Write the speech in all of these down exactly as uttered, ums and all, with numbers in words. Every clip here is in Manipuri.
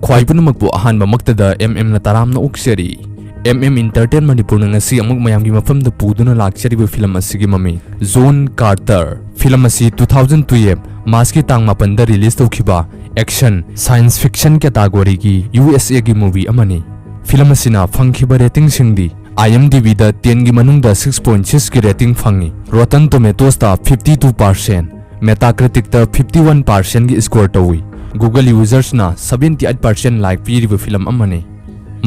ꯈ꯭ꯋꯥꯏ ꯄꯨꯝꯅꯃꯛꯄꯨ ꯑꯍꯥꯟꯕꯃꯛꯇꯗ M M ꯅ ꯇꯔꯥꯝꯅ ꯑꯣꯛꯆꯔꯤ꯫ M M Entertain ꯃꯅꯤꯄꯨꯔꯅ ꯉꯁꯤ ꯑꯃꯨꯛ ꯃꯌꯥꯝꯒꯤ ꯃꯐꯝꯗ ꯄꯨꯗꯨꯅ ꯂꯥꯛꯆꯔꯤꯕ ꯐꯤꯂꯝ ꯑꯁꯤꯒꯤ ꯃꯃꯤꯡ John Carter꯫ ꯐꯤꯂꯝ ꯑꯁꯤ two thousand twelve March ꯀꯤ ꯇꯥꯡ ꯃꯥꯄꯟꯗ release ꯇꯧꯈꯤꯕ action, science fiction category ꯒꯤ U S A ꯒꯤ movie ꯑꯃꯅꯤ꯫ ꯐꯤꯂꯝ ꯑꯁꯤꯅ ꯐꯪꯈꯤꯕ rating ꯁꯤꯡꯗꯤ IMDb ꯗ ten ꯒꯤ ꯃꯅꯨꯡꯗ six point six ꯀꯤ rating ꯐꯪꯉꯤ꯫ Rotten Tomatoes ꯇ fifty two percent, Metacritic ꯇ fifty one percent ꯒꯤ score ꯇꯧꯏ꯫ Google users ꯅ seventy eight percent like ꯄꯤꯔꯤꯕ ꯐꯤꯂꯝ ꯑꯃꯅꯤ꯫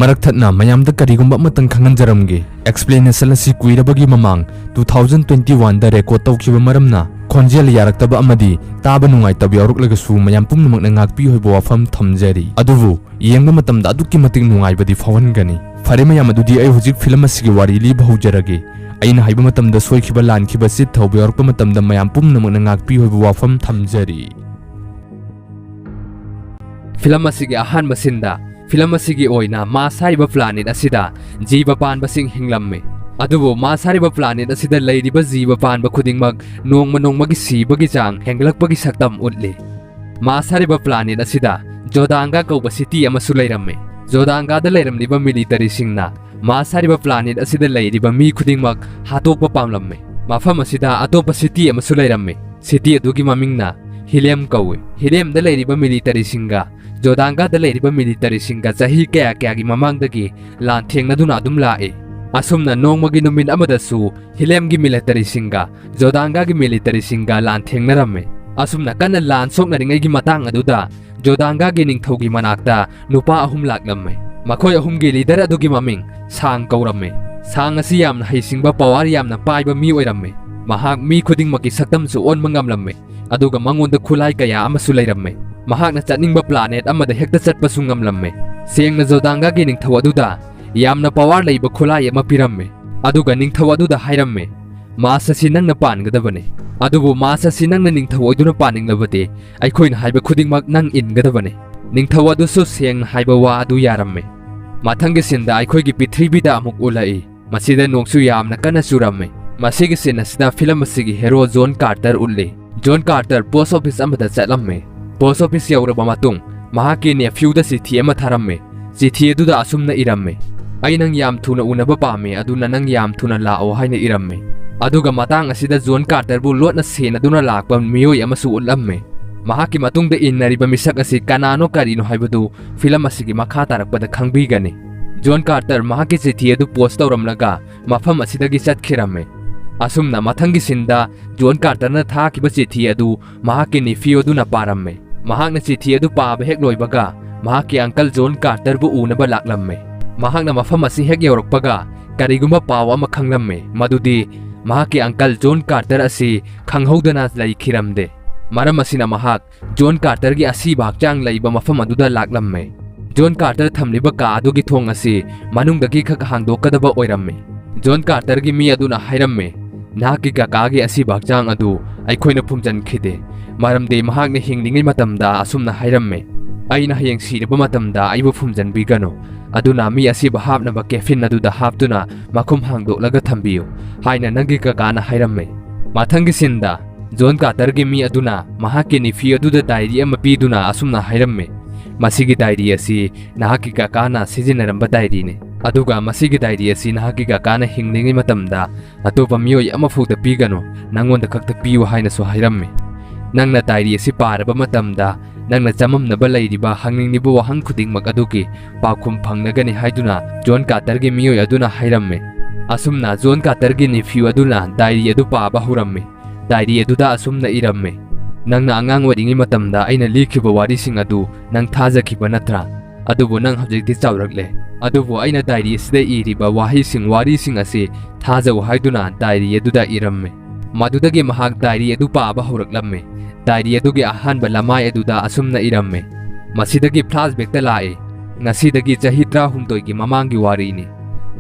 ꯃꯔꯛ ꯊꯠꯅ ꯃꯌꯥꯝꯗ ꯀꯔꯤꯒꯨꯝꯕ ꯑꯃꯇꯪ ꯈꯪꯍꯟꯖꯔꯝꯒꯦ, explanation ꯑꯁꯤ ꯀꯨꯏꯔꯕꯒꯤ ꯃꯃꯥꯡ two thousand twenty one ꯗ record ꯇꯧꯈꯤꯕ ꯃꯔꯝꯅ ꯈꯣꯟꯖꯦꯜ ꯌꯥꯔꯛꯇꯕ ꯑꯃꯗꯤ ꯇꯥꯕ ꯅꯨꯡꯉꯥꯏꯇꯕ ꯌꯥꯎꯔꯛꯂꯒꯁꯨ ꯃꯌꯥꯝ ꯄꯨꯝꯅꯃꯛꯅ ꯉꯥꯛꯄꯤꯌꯨ ꯍꯥꯏꯕ ꯋꯥꯐꯝ ꯊꯝꯖꯔꯤ꯫ ꯑꯗꯨꯕꯨ ꯌꯦꯡꯕ ꯃꯇꯝꯗ ꯑꯗꯨꯛꯀꯤ ꯃꯇꯤꯛ ꯅꯨꯡꯉꯥꯏꯕꯗꯤ ꯐꯥꯎꯍꯟꯒꯅꯤ꯫ ꯐꯔꯦ ꯃꯌꯥꯝ, ꯑꯗꯨꯗꯤ ꯑꯩ ꯍꯧꯖꯤꯛ ꯐꯤꯂꯝ ꯑꯁꯤꯒꯤ ꯋꯥꯔꯤ ꯂꯤꯕ ꯍꯧꯖꯔꯒꯦ꯫ ꯑꯩꯅ ꯍꯥꯏꯕ ꯃꯇꯝꯗ ꯁꯣꯏꯈꯤꯕ, ꯂꯥꯟꯈꯤꯕ, ꯆꯤꯠ ꯊꯧꯕ ꯌꯥꯎꯔꯛꯄ ꯃꯇꯝꯗ ꯃꯌꯥꯝ ꯄꯨꯝꯅꯃꯛꯅ ꯉꯥꯛꯄꯤꯌꯨ ꯍꯥꯏꯕ ꯋꯥꯐꯝ ꯊꯝꯖꯔꯤ꯫ ꯐꯤꯂꯝ ꯑꯁꯤꯒꯤ ꯑꯍꯥꯟꯕ ꯁꯤꯟꯗ, ꯐꯤꯂꯝ ꯑꯁꯤꯒꯤ ꯑꯣꯏꯅ ꯃꯥꯔꯁ ꯍꯥꯏꯔꯤꯕ planet ꯑꯁꯤꯗ ꯖꯤꯕ ꯄꯥꯟꯕꯁꯤꯡ ꯍꯤꯡꯂꯝꯃꯤ꯫ ꯑꯗꯨꯕꯨ ꯃꯥꯔꯁ ꯍꯥꯏꯔꯤꯕ planet ꯑꯁꯤꯗ ꯂꯩꯔꯤꯕ ꯖꯤꯕ ꯄꯥꯟꯕ ꯈꯨꯗꯤꯡꯃꯛ ꯅꯣꯡꯃ ꯅꯣꯡꯃꯒꯤ ꯁꯤꯕꯒꯤ ꯆꯥꯡ ꯍꯦꯟꯒꯠꯂꯛꯄꯒꯤ ꯁꯛꯇꯝ ꯎꯠꯂꯤ꯫ ꯃꯥꯔꯁ ꯍꯥꯏꯔꯤꯕ planet ꯑꯁꯤꯗ ꯖꯣꯗꯥꯡꯒꯥ ꯀꯧꯕ city ꯑꯃꯁꯨ ꯂꯩꯔꯝꯃꯤ꯫ ꯖꯣꯗꯥꯡꯒꯥꯗ ꯂꯩꯔꯝꯂꯤꯕ military ꯁꯤꯡꯅ ꯃꯥꯔꯁ ꯍꯥꯏꯔꯤꯕ planet ꯑꯁꯤꯗ ꯂꯩꯔꯤꯕ ꯃꯤ ꯈꯨꯗꯤꯡꯃꯛ ꯍꯥꯠꯇꯣꯛꯄ ꯄꯥꯝꯂꯝꯃꯤ꯫ ꯃꯐꯝ ꯑꯁꯤꯗ ꯑꯇꯣꯞꯄ city ꯑꯃꯁꯨ ꯂꯩꯔꯝꯃꯤ꯫ City ꯑꯗꯨꯒꯤ ꯃꯃꯤꯡꯅ ꯍꯤꯂꯦꯝ ꯀꯧꯏ꯫ ꯍꯤꯂꯦꯝꯗ ꯂꯩꯔꯤꯕ military ꯁꯤꯡꯒ ꯖꯣꯗꯥꯡꯒꯥꯗ ꯂꯩꯔꯤꯕ military ꯁꯤꯡꯒ ꯆꯍꯤ ꯀꯌꯥ ꯀꯌꯥꯒꯤ ꯃꯃꯥꯡꯗꯒꯤ ꯂꯥꯟ ꯊꯦꯡꯅꯗꯨꯅ ꯑꯗꯨꯝ ꯂꯥꯛꯏ꯫ ꯑꯁꯨꯝꯅ ꯅꯣꯡꯃꯒꯤ ꯅꯨꯃꯤꯠ ꯑꯃꯗꯁꯨ ꯍꯤꯂꯦꯝꯒꯤ military ꯁꯤꯡꯒ ꯖꯣꯗꯥꯡꯒꯥꯒꯤ military ꯁꯤꯡꯒ ꯂꯥꯟ ꯊꯦꯡꯅꯔꯝꯃꯤ꯫ ꯑꯁꯨꯝꯅ ꯀꯟꯅ ꯂꯥꯟ ꯁꯣꯛꯅꯔꯤꯉꯩꯒꯤ ꯃꯇꯥꯡ ꯑꯗꯨꯗ ꯖꯣꯗꯥꯡꯒꯥꯒꯤ ꯅꯤꯡꯊꯧꯒꯤ ꯃꯅꯥꯛꯇ ꯅꯨꯄꯥ ꯑꯍꯨꯝ ꯂꯥꯛꯂꯝꯃꯤ꯫ ꯃꯈꯣꯏ ꯑꯍꯨꯝꯒꯤ leader ꯑꯗꯨꯒꯤ ꯃꯃꯤꯡ ꯁꯥꯡ ꯀꯧꯔꯝꯃꯤ꯫ ꯁꯥꯡ ꯑꯁꯤ ꯌꯥꯝꯅ ꯍꯩꯁꯤꯡꯕ, power ꯌꯥꯝꯅ ꯄꯥꯏꯕ ꯃꯤ ꯑꯣꯏꯔꯝꯃꯤ꯫ ꯃꯍꯥꯛ ꯃꯤ ꯈꯨꯗꯤꯡꯃꯛꯀꯤ ꯁꯛꯇꯝꯁꯨ ꯑꯣꯟꯕ ꯉꯝꯂꯝꯃꯤ꯫ ꯑꯗꯨꯒ ꯃꯉꯣꯟꯗ ꯈꯨꯠꯂꯥꯏ ꯀꯌꯥ ꯑꯃꯁꯨ ꯂꯩꯔꯝꯃꯤ꯫ ꯃꯍꯥꯛꯅ ꯆꯠꯅꯤꯡꯕ planet ꯑꯃꯗ ꯍꯦꯛꯇ ꯆꯠꯄꯁꯨ ꯉꯝꯂꯝꯃꯤ꯫ ꯁꯦꯡꯅ ꯖꯣꯗꯥꯡꯒꯥꯒꯤ ꯅꯤꯡꯊꯧ ꯑꯗꯨꯗ ꯌꯥꯝꯅ power ꯂꯩꯕ ꯈꯨꯠꯂꯥꯏ ꯑꯃ ꯄꯤꯔꯝꯃꯤ꯫ ꯑꯗꯨꯒ ꯅꯤꯡꯊꯧ ꯑꯗꯨꯗ ꯍꯥꯏꯔꯝꯃꯤ, "Mars ꯑꯁꯤ ꯅꯪꯅ ꯄꯥꯟꯒꯗꯕꯅꯤ꯫ ꯑꯗꯨꯕꯨ Mars ꯑꯁꯤ ꯅꯪꯅ ꯅꯤꯡꯊꯧ ꯑꯣꯏꯗꯨꯅ ꯄꯥꯟꯅꯤꯡꯂꯕꯗꯤ ꯑꯩꯈꯣꯏꯅ ꯍꯥꯏꯕ ꯈꯨꯗꯤꯡꯃꯛ ꯅꯪ ꯏꯟꯒꯗꯕꯅꯤ꯫" ꯅꯤꯡꯊꯧ ꯑꯗꯨꯁꯨ ꯁꯦꯡꯅ ꯍꯥꯏꯕ ꯋꯥ ꯑꯗꯨ ꯌꯥꯔꯝꯃꯤ꯫ ꯃꯊꯪꯒꯤ ꯁꯤꯟꯗ ꯑꯩꯈꯣꯏꯒꯤ ꯄ꯭ꯔꯤꯊꯤꯕꯤꯗ ꯑꯃꯨꯛ ꯎꯠꯂꯛꯏ꯫ ꯃꯁꯤꯗ ꯅꯣꯡꯁꯨ ꯌꯥꯝꯅ ꯀꯟꯅ ꯆꯨꯔꯝꯃꯤ꯫ ꯃꯁꯤꯒꯤ ꯁꯤꯟ ꯑꯁꯤꯗ ꯐꯤꯂꯝ ꯑꯁꯤꯒꯤ ꯍꯦꯔꯣ ꯖꯣꯟ ꯀꯥꯔꯇꯔ ꯎꯠꯂꯤ꯫ ꯖꯣꯟ ꯀꯥꯔꯇꯔ post office ꯑꯃꯗ ꯆꯠꯂꯝꯃꯤ꯫ Post office ꯌꯧꯔꯕ ꯃꯇꯨꯡ ꯃꯍꯥꯛꯀꯤ ꯅꯦꯐ꯭ꯌꯨꯗ ꯆꯤꯊꯤ ꯑꯃ ꯊꯥꯔꯝꯃꯤ꯫ ꯆꯤꯊꯤ ꯑꯗꯨꯗ ꯑꯁꯨꯝꯅ ꯏꯔꯝꯃꯤ, "ꯑꯩ ꯅꯪ ꯌꯥꯝ ꯊꯨꯅ ꯎꯅꯕ ꯄꯥꯝꯃꯤ, ꯑꯗꯨꯅ ꯅꯪ ꯌꯥꯝ ꯊꯨꯅ ꯂꯥꯛꯑꯣ" ꯍꯥꯏꯅ ꯏꯔꯝꯃꯤ꯫ ꯑꯗꯨꯒ ꯃꯇꯥꯡ ꯑꯁꯤꯗ ꯖꯣꯟ ꯀꯥꯔꯇꯔꯕꯨ ꯂꯣꯠꯅ ꯁꯦꯟꯅꯗꯨꯅ ꯂꯥꯛꯄ ꯃꯤꯑꯣꯏ ꯑꯃꯁꯨ ꯎꯠꯂꯝꯃꯤ꯫ ꯃꯍꯥꯛꯀꯤ ꯃꯇꯨꯡꯗ ꯏꯟꯅꯔꯤꯕ ꯃꯤꯁꯛ ꯑꯁꯤ ꯀꯅꯥꯅꯣ ꯀꯔꯤꯅꯣ ꯍꯥꯏꯕꯗꯨ ꯐꯤꯂꯝ ꯑꯁꯤꯒꯤ ꯃꯈꯥ ꯇꯥꯔꯛꯄꯗ ꯈꯪꯕꯤꯒꯅꯤ꯫ ꯖꯣꯟ ꯀꯥꯔꯇꯔ ꯃꯍꯥꯛꯀꯤ ꯆꯤꯊꯤ ꯑꯗꯨ ꯄꯣꯁ ꯇꯧꯔꯝꯂꯒ ꯃꯐꯝ ꯑꯁꯤꯗꯒꯤ ꯆꯠꯈꯤꯔꯝꯃꯤ꯫ ꯑꯁꯨꯝꯅ ꯃꯊꯪꯒꯤ ꯁꯤꯟꯗ ꯖꯣꯟ ꯀꯥꯔꯇꯔꯅ ꯊꯥꯈꯤꯕ ꯆꯤꯊꯤ ꯑꯗꯨ ꯃꯍꯥꯛꯀꯤ ꯅꯤꯐꯤꯌꯨ ꯑꯗꯨꯅ ꯄꯥꯔꯝꯃꯤ꯫ ꯃꯍꯥꯛꯅ ꯆꯤꯊꯤ ꯑꯗꯨ ꯄꯥꯕ ꯍꯦꯛ ꯂꯣꯏꯕꯒ ꯃꯍꯥꯛꯀꯤ ꯑꯪꯀꯜ ꯖꯣꯟ ꯀꯥꯔꯇꯔꯕꯨ ꯎꯅꯕ ꯂꯥꯛꯂꯝꯃꯤ꯫ ꯃꯍꯥꯛꯅ ꯃꯐꯝ ꯑꯁꯤ ꯍꯦꯛ ꯌꯧꯔꯛꯄꯒ ꯀꯔꯤꯒꯨꯝꯕ ꯄꯥꯎ ꯑꯃ ꯈꯪꯂꯝꯃꯤ, ꯃꯗꯨꯗꯤ ꯃꯍꯥꯛꯀꯤ ꯑꯪꯀꯜ ꯖꯣꯟ ꯀꯥꯔꯇꯔ ꯑꯁꯤ ꯈꯪꯍꯧꯗꯅ ꯂꯩꯈꯤꯔꯝꯗꯦ꯫ ꯃꯔꯝ ꯑꯁꯤꯅ ꯃꯍꯥꯛ ꯖꯣꯟ ꯀꯥꯔꯇꯔꯒꯤ ꯑꯁꯤꯕ ꯍꯛꯆꯥꯡ ꯂꯩꯕ ꯃꯐꯝ ꯑꯗꯨꯗ ꯂꯥꯛꯂꯝꯃꯤ꯫ ꯖꯣꯟ ꯀꯥꯔꯇꯔ ꯊꯝꯂꯤꯕ ꯀꯥ ꯑꯗꯨꯒꯤ ꯊꯣꯡ ꯑꯁꯤ ꯃꯅꯨꯡꯗꯒꯤ ꯈꯛ ꯍꯥꯡꯗꯣꯛꯀꯗꯕ ꯑꯣꯏꯔꯝꯃꯤ꯫ ꯖꯣꯟ ꯀꯥꯔꯇꯔꯒꯤ ꯃꯤ ꯑꯗꯨꯅ ꯍꯥꯏꯔꯝꯃꯤ, "ꯅꯍꯥꯛꯀꯤ ꯀꯀꯥꯒꯤ ꯑꯁꯤꯕ ꯍꯛꯆꯥꯡ ꯑꯗꯨ ꯑꯩꯈꯣꯏꯅ ꯐꯨꯝꯖꯤꯟꯈꯤꯗꯦ, ꯃꯔꯝꯗꯤ ꯃꯍꯥꯛꯅ ꯍꯤꯡꯂꯤꯉꯩ ꯃꯇꯝꯗ ꯑꯁꯨꯝꯅ ꯍꯥꯏꯔꯝꯃꯤ, 'ꯑꯩꯅ ꯍꯌꯦꯡ ꯁꯤꯔꯕ ꯃꯇꯝꯗ ꯑꯩꯕꯨ ꯐꯨꯝꯖꯤꯟꯕꯤꯒꯅꯨ, ꯑꯗꯨꯅ ꯃꯤ ꯑꯁꯤꯕ ꯍꯥꯞꯅꯕ ꯀꯦꯐꯤꯟ ꯑꯗꯨꯗ ꯍꯥꯞꯇꯨꯅ ꯃꯈꯨꯝ ꯍꯥꯡꯗꯣꯛꯂꯒ ꯊꯝꯕꯤꯌꯨ' ꯍꯥꯏꯅ ꯅꯪꯒꯤ ꯀꯀꯥꯅ ꯍꯥꯏꯔꯝꯃꯤ"꯫ ꯃꯊꯪꯒꯤ ꯁꯤꯟꯗ ꯖꯣꯟ ꯀꯥꯔꯇꯔꯒꯤ ꯃꯤ ꯑꯗꯨꯅ ꯃꯍꯥꯛꯀꯤ ꯅꯤꯐꯤ ꯑꯗꯨꯗ ꯗꯥꯏꯔꯤ ꯑꯃ ꯄꯤꯗꯨꯅ ꯑꯁꯨꯝꯅ ꯍꯥꯏꯔꯝꯃꯤ, "ꯃꯁꯤꯒꯤ ꯗꯥꯏꯔꯤ ꯑꯁꯤ ꯅꯍꯥꯛꯀꯤ ꯀꯀꯥꯅ ꯁꯤꯖꯤꯟꯅꯔꯝꯕ ꯗꯥꯏꯔꯤꯅꯤ, ꯑꯗꯨꯒ ꯃꯁꯤꯒꯤ ꯗꯥꯏꯔꯤ ꯑꯁꯤ ꯅꯍꯥꯛꯀꯤ ꯀꯀꯥꯅ ꯍꯤꯡꯂꯤꯉꯩ ꯃꯇꯝꯗ ꯑꯇꯣꯞꯄ ꯃꯤꯑꯣꯏ ꯑꯃꯐꯥꯎꯗ ꯄꯤꯒꯅꯨ, ꯅꯪꯉꯣꯟꯗ ꯈꯛꯇ ꯄꯤꯌꯨ" ꯍꯥꯏꯅꯁꯨ ꯍꯥꯏꯔꯝꯃꯤ꯫ "ꯅꯪꯅ ꯗꯥꯏꯔꯤ ꯑꯁꯤ ꯄꯥꯔꯕ ꯃꯇꯝꯗ ꯅꯪꯅ ꯆꯃꯝꯅꯕ ꯂꯩꯔꯤꯕ ꯍꯪꯅꯤꯡꯂꯤꯕ ꯋꯥꯍꯪ ꯈꯨꯗꯤꯡꯃꯛ ꯑꯗꯨꯒꯤ ꯄꯥꯎꯈꯨꯝ ꯐꯪꯂꯒꯅꯤ" ꯍꯥꯏꯗꯨꯅ ꯖꯣꯟ ꯀꯥꯔꯇꯔꯒꯤ ꯃꯤꯑꯣꯏ ꯑꯗꯨꯅ ꯍꯥꯏꯔꯝꯃꯤ꯫ ꯑꯁꯨꯝꯅ ꯖꯣꯟ ꯀꯥꯔꯇꯔꯒꯤ ꯅꯤꯐꯤꯌꯨ ꯑꯗꯨꯅ ꯗꯥꯏꯔꯤ ꯑꯗꯨ ꯄꯥꯕ ꯍꯧꯔꯝꯃꯤ꯫ ꯗꯥꯏꯔꯤ ꯑꯗꯨꯗ ꯑꯁꯨꯝꯅ ꯏꯔꯝꯃꯤ, "ꯅꯪꯅ ꯑꯉꯥꯡ ꯑꯣꯏꯔꯤꯉꯩ ꯃꯇꯝꯗ ꯑꯩꯅ ꯂꯤꯈꯤꯕ ꯋꯥꯔꯤꯁꯤꯡ ꯑꯗꯨ ꯅꯪ ꯊꯥꯖꯈꯤꯕ ꯅꯠꯇ꯭ꯔꯥ? ꯑꯗꯨꯕꯨ ꯅꯪ ꯍꯧꯖꯤꯛꯇꯤ ꯆꯥꯎꯔꯛꯂꯦ꯫ ꯑꯗꯨꯕꯨ ꯑꯩꯅ ꯗꯥꯏꯔꯤ ꯑꯁꯤꯗ ꯏꯔꯤꯕ ꯋꯥꯍꯩꯁꯤꯡ, ꯋꯥꯔꯤꯁꯤꯡ ꯑꯁꯤ ꯊꯥꯖꯧ" ꯍꯥꯏꯗꯨꯅ ꯗꯥꯏꯔꯤ ꯑꯗꯨꯗ ꯏꯔꯝꯃꯤ꯫ ꯃꯗꯨꯗꯒꯤ ꯃꯍꯥꯛ ꯗꯥꯏꯔꯤ ꯑꯗꯨ ꯄꯥꯕ ꯍꯧꯔꯛꯂꯝꯃꯤ꯫ ꯗꯥꯏꯔꯤ ꯑꯗꯨꯒꯤ ꯑꯍꯥꯟꯕ ꯂꯃꯥꯏ ꯑꯗꯨꯗ ꯑꯁꯨꯝꯅ ꯏꯔꯝꯃꯤ, "ꯃꯁꯤꯗꯒꯤ ꯐ꯭ꯂꯥꯁꯕꯦꯛꯇ ꯂꯥꯛꯏ꯫ ꯉꯁꯤꯗꯒꯤ ꯆꯍꯤ ꯇꯔꯥꯍꯨꯝꯗꯣꯏꯒꯤ ꯃꯃꯥꯡꯒꯤ ꯋꯥꯔꯤꯅꯤ꯫